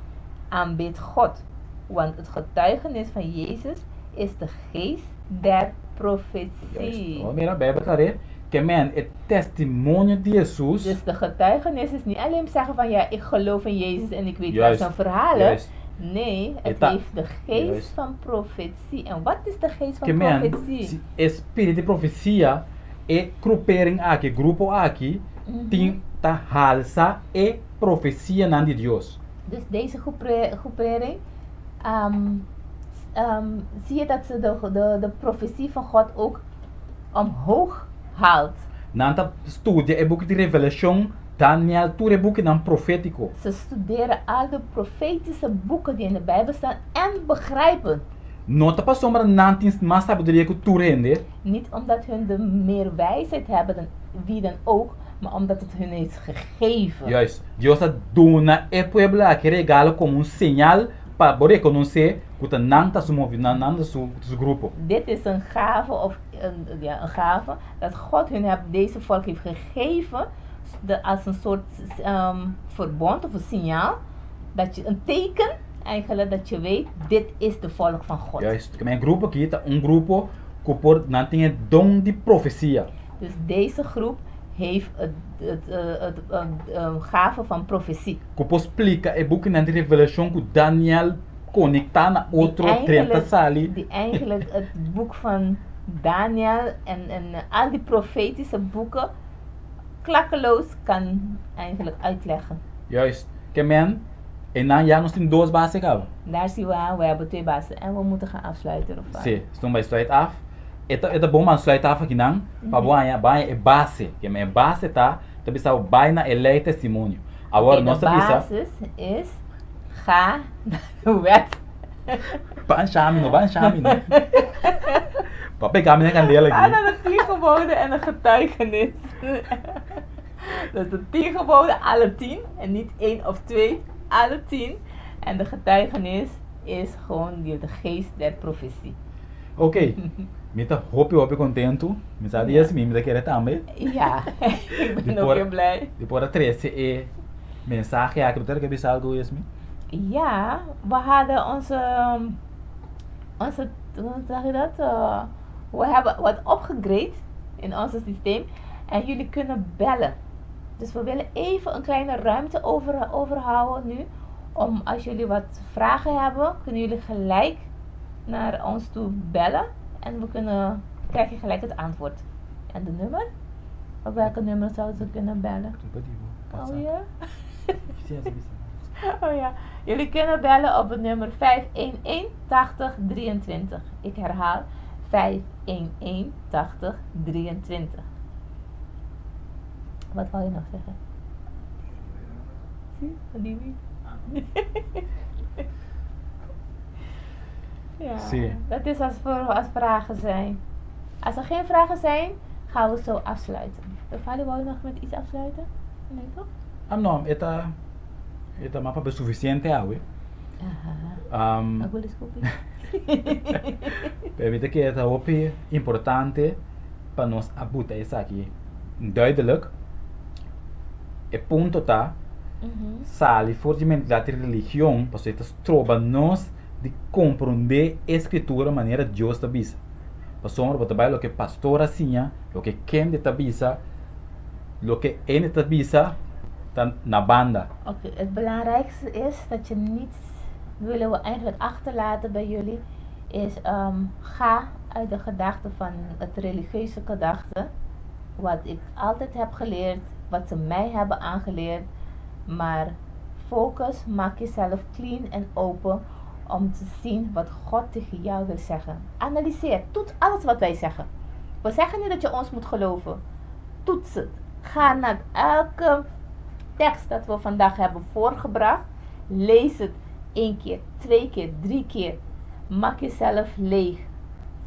Aanbid God, want het getuigenis van Jezus is de geest der profetie. Juist. Oh, mira, Bijbel ta ke men e testimonio di Jesus. Dus de getuigenis is niet alleen zeggen van ja, ik geloof in Jezus en ik weet wel zijn verhalen. Nee, het heeft de geest van profetie. En wat is de geest van Ke men, profetie? si e spirit di profesia, e grupering aki, grupo aki, tin ta halsa e profesianan di Dios. Dus deze groepering, zie je dat ze de profetie van God ook omhoog haalt. Nan ta studia e buki di Revelashon, Daniel, tur e bukinan profétiko. Ze studeren al de profetische boeken die in de Bijbel staan en begrijpen. No ta pasobra nan tin mas sabiduria ku tur hende. Niet omdat hun de meer wijsheid hebben dan wie dan ook, maar omdat het hun is gegeven. Juist. Dios a duna e pueblo aki regalo komo un señal pa bo rekonosé ku ta nan ta su movi, nan ta su grupo. Dit is een gave of een, ja, een gave dat God hun heb, deze volk heeft gegeven de, als een soort verbond of een signaal, dat je een teken eigenlijk dat je weet, dit is de volk van God. Juist. Ke men e grupo aki ta un grupo ku por nan tin e don di profesia. Dus deze groep heeft het, het, het, gave van profetie. Ku por splika e bukinan di Revelashon ku Daniel konektá na otro drenta sali. Die eigenlijk het boek van Daniel en al die profetische boeken klakkeloos kan eigenlijk uitleggen. Juist. Ke men, e nan ya nos tin dos base kaba. Daar zien we aan, we hebben twee bases en we moeten gaan afsluiten of wat? Sí, eston bai sluit af. E ta e ta bon man sluit af akinan pa bo haña bo haña e base. Ke men e base ta ta bisa bo bai na e lei testimonio. Awor Oké, nos de ta bisa. basis is ga naar de wet. Ban shami no, ban shami no. Pa pega mi na kandela Ga aki. naar de 10 geboden en een getuigenis. Dus de 10 geboden, alle 10. En niet 1 of 2, alle 10. En de getuigenis is gewoon die, de geest der profetie. Ok, mi ta hopi hopi kontentu. Mi sa di esei, mi ta kere tambe. Ja, ik Di ben ook por heel blij. di por a trese e mensahe aki. Bo ta ke bisa algu Yasmin? Ja, we hadden onze, onze, hoe zeg je dat? We hebben wat opgegrade in ons systeem. En jullie kunnen bellen. Dus we willen even een kleine ruimte overhouden nu. Om als jullie wat vragen hebben, kunnen jullie gelijk naar ons toe bellen. En we kunnen, krijg je gelijk het antwoord. En de nummer? Op welke nummer zouden ze kunnen bellen? Oh ja? Oh ja. Jullie kunnen bellen op het nummer 511 80 23. Ik herhaal 511 80 23. Wat wil je nog zeggen? Zie, Dimi? Ja, Sí. dat is als vragen zijn. Als er geen vragen zijn, gaan we zo afsluiten. Vader, wou je nog met iets afsluiten? Nee, toch? Ah, no, e ta, e ta mapa suficiente awe. Aha. Agulha scoopie. Permite que ta hopi importante pa nos a buta esaki duidelijk. E punto ta sali for di mentalidad di religion, pasobra e ta stroba nos di komprondé e Skritura manera Dios ta bisa. Pasobra bo ta bai loke pastor a siña, loke kende ta bisa, loke ene ta bisa ta na banda. Oké, het belangrijkste is dat je niet, willen we eigenlijk achterlaten bij jullie, is ga uit de gedachte van het religieuze gedachte, wat ik altijd heb geleerd, wat ze mij hebben aangeleerd, maar focus, maak jezelf clean en open Om te zien wat God tegen jou wil zeggen. Analyseer, toets alles wat wij zeggen. We zeggen niet dat je ons moet geloven. Toets het. Ga naar elke tekst dat we vandaag hebben voorgebracht. Lees het één keer, twee keer, drie keer. Maak jezelf leeg.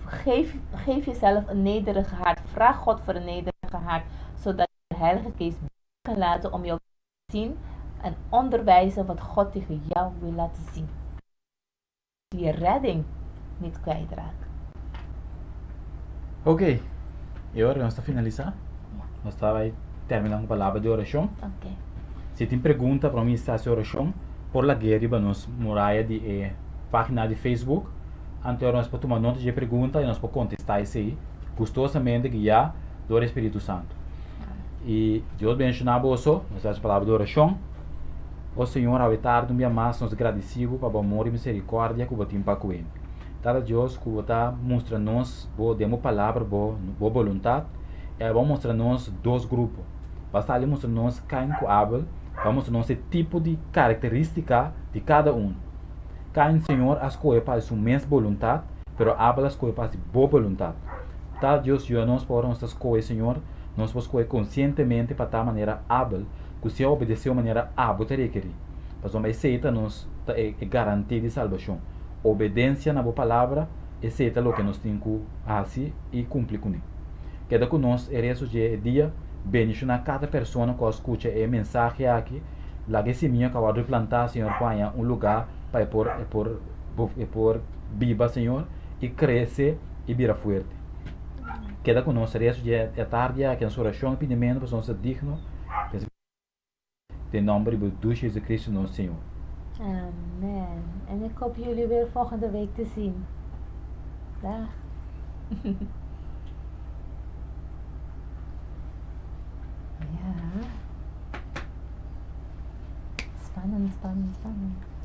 Geef, geef jezelf een nederige hart. Vraag God voor een nederige hart, zodat de Heilige Geest kan laten om jou te zien en onderwijzen wat God tegen jou wil laten zien. Je redding niet kwijtraakt. Oké, e ora nos ta finalisá. Nos ta bai terminá ku palabra di orashon. Oké. Si tin pregunta pa mi hasi orashon, por lag'é riba nos muraya di e página di Facebook. Anto ora nos por tuma nota di e pregunta i nos por kontestá esei gustosamente guiá dor e Spiritu Santu. I Dios benshoná boso. Nos ta hasi palabra di orashon. O Señor, awe tardi un bia mas nos gradisí Bo pa Bo amor i miserikòrdia ku Bo tin pa ku hende. Tata Dios, ku Bo ta mustra nos Bo den Bo Palabra Bo Bo boluntat, i Bo a mustra nos dos grupo. Bo a sali mustra nos Kain ku Abel, Bo a mustra nos e tipo di karakterístika di kada un. Kain, Señor, a skohe pa hasi su mes boluntat, pero Abel a skohe pa hasi Bo boluntat. Tata Dios, yuda nos pa ora nos ta skohe, Señor, nos por skohe konsientemente pa ta manera Abel, ku si a obedesé un manera Abo ta rekerí. Pasobra esei ta nos ta e garantia di salbashon. Obedensia na bo palabra, esei ta loke nos tin ku hasi i kumpli kuné. Keda ku nos e resto dje e dia, bendishoná kada persona ku a skucha e mensahe aki, laga e simia ku a wòrdu plantá, Señor, por haña un lugá pa e por e por e por biba, Señor, i krese i bira fuerte. Keda ku nos e resto dje e tardi aki, nos orashon i pidimentu pasobra nos ta digno. Den nomber di bo Dushi Jesucristo nos Señor. Amen. En ik hoop jullie weer volgende week te zien. Dag. ja. Spannend, spannend, spannend.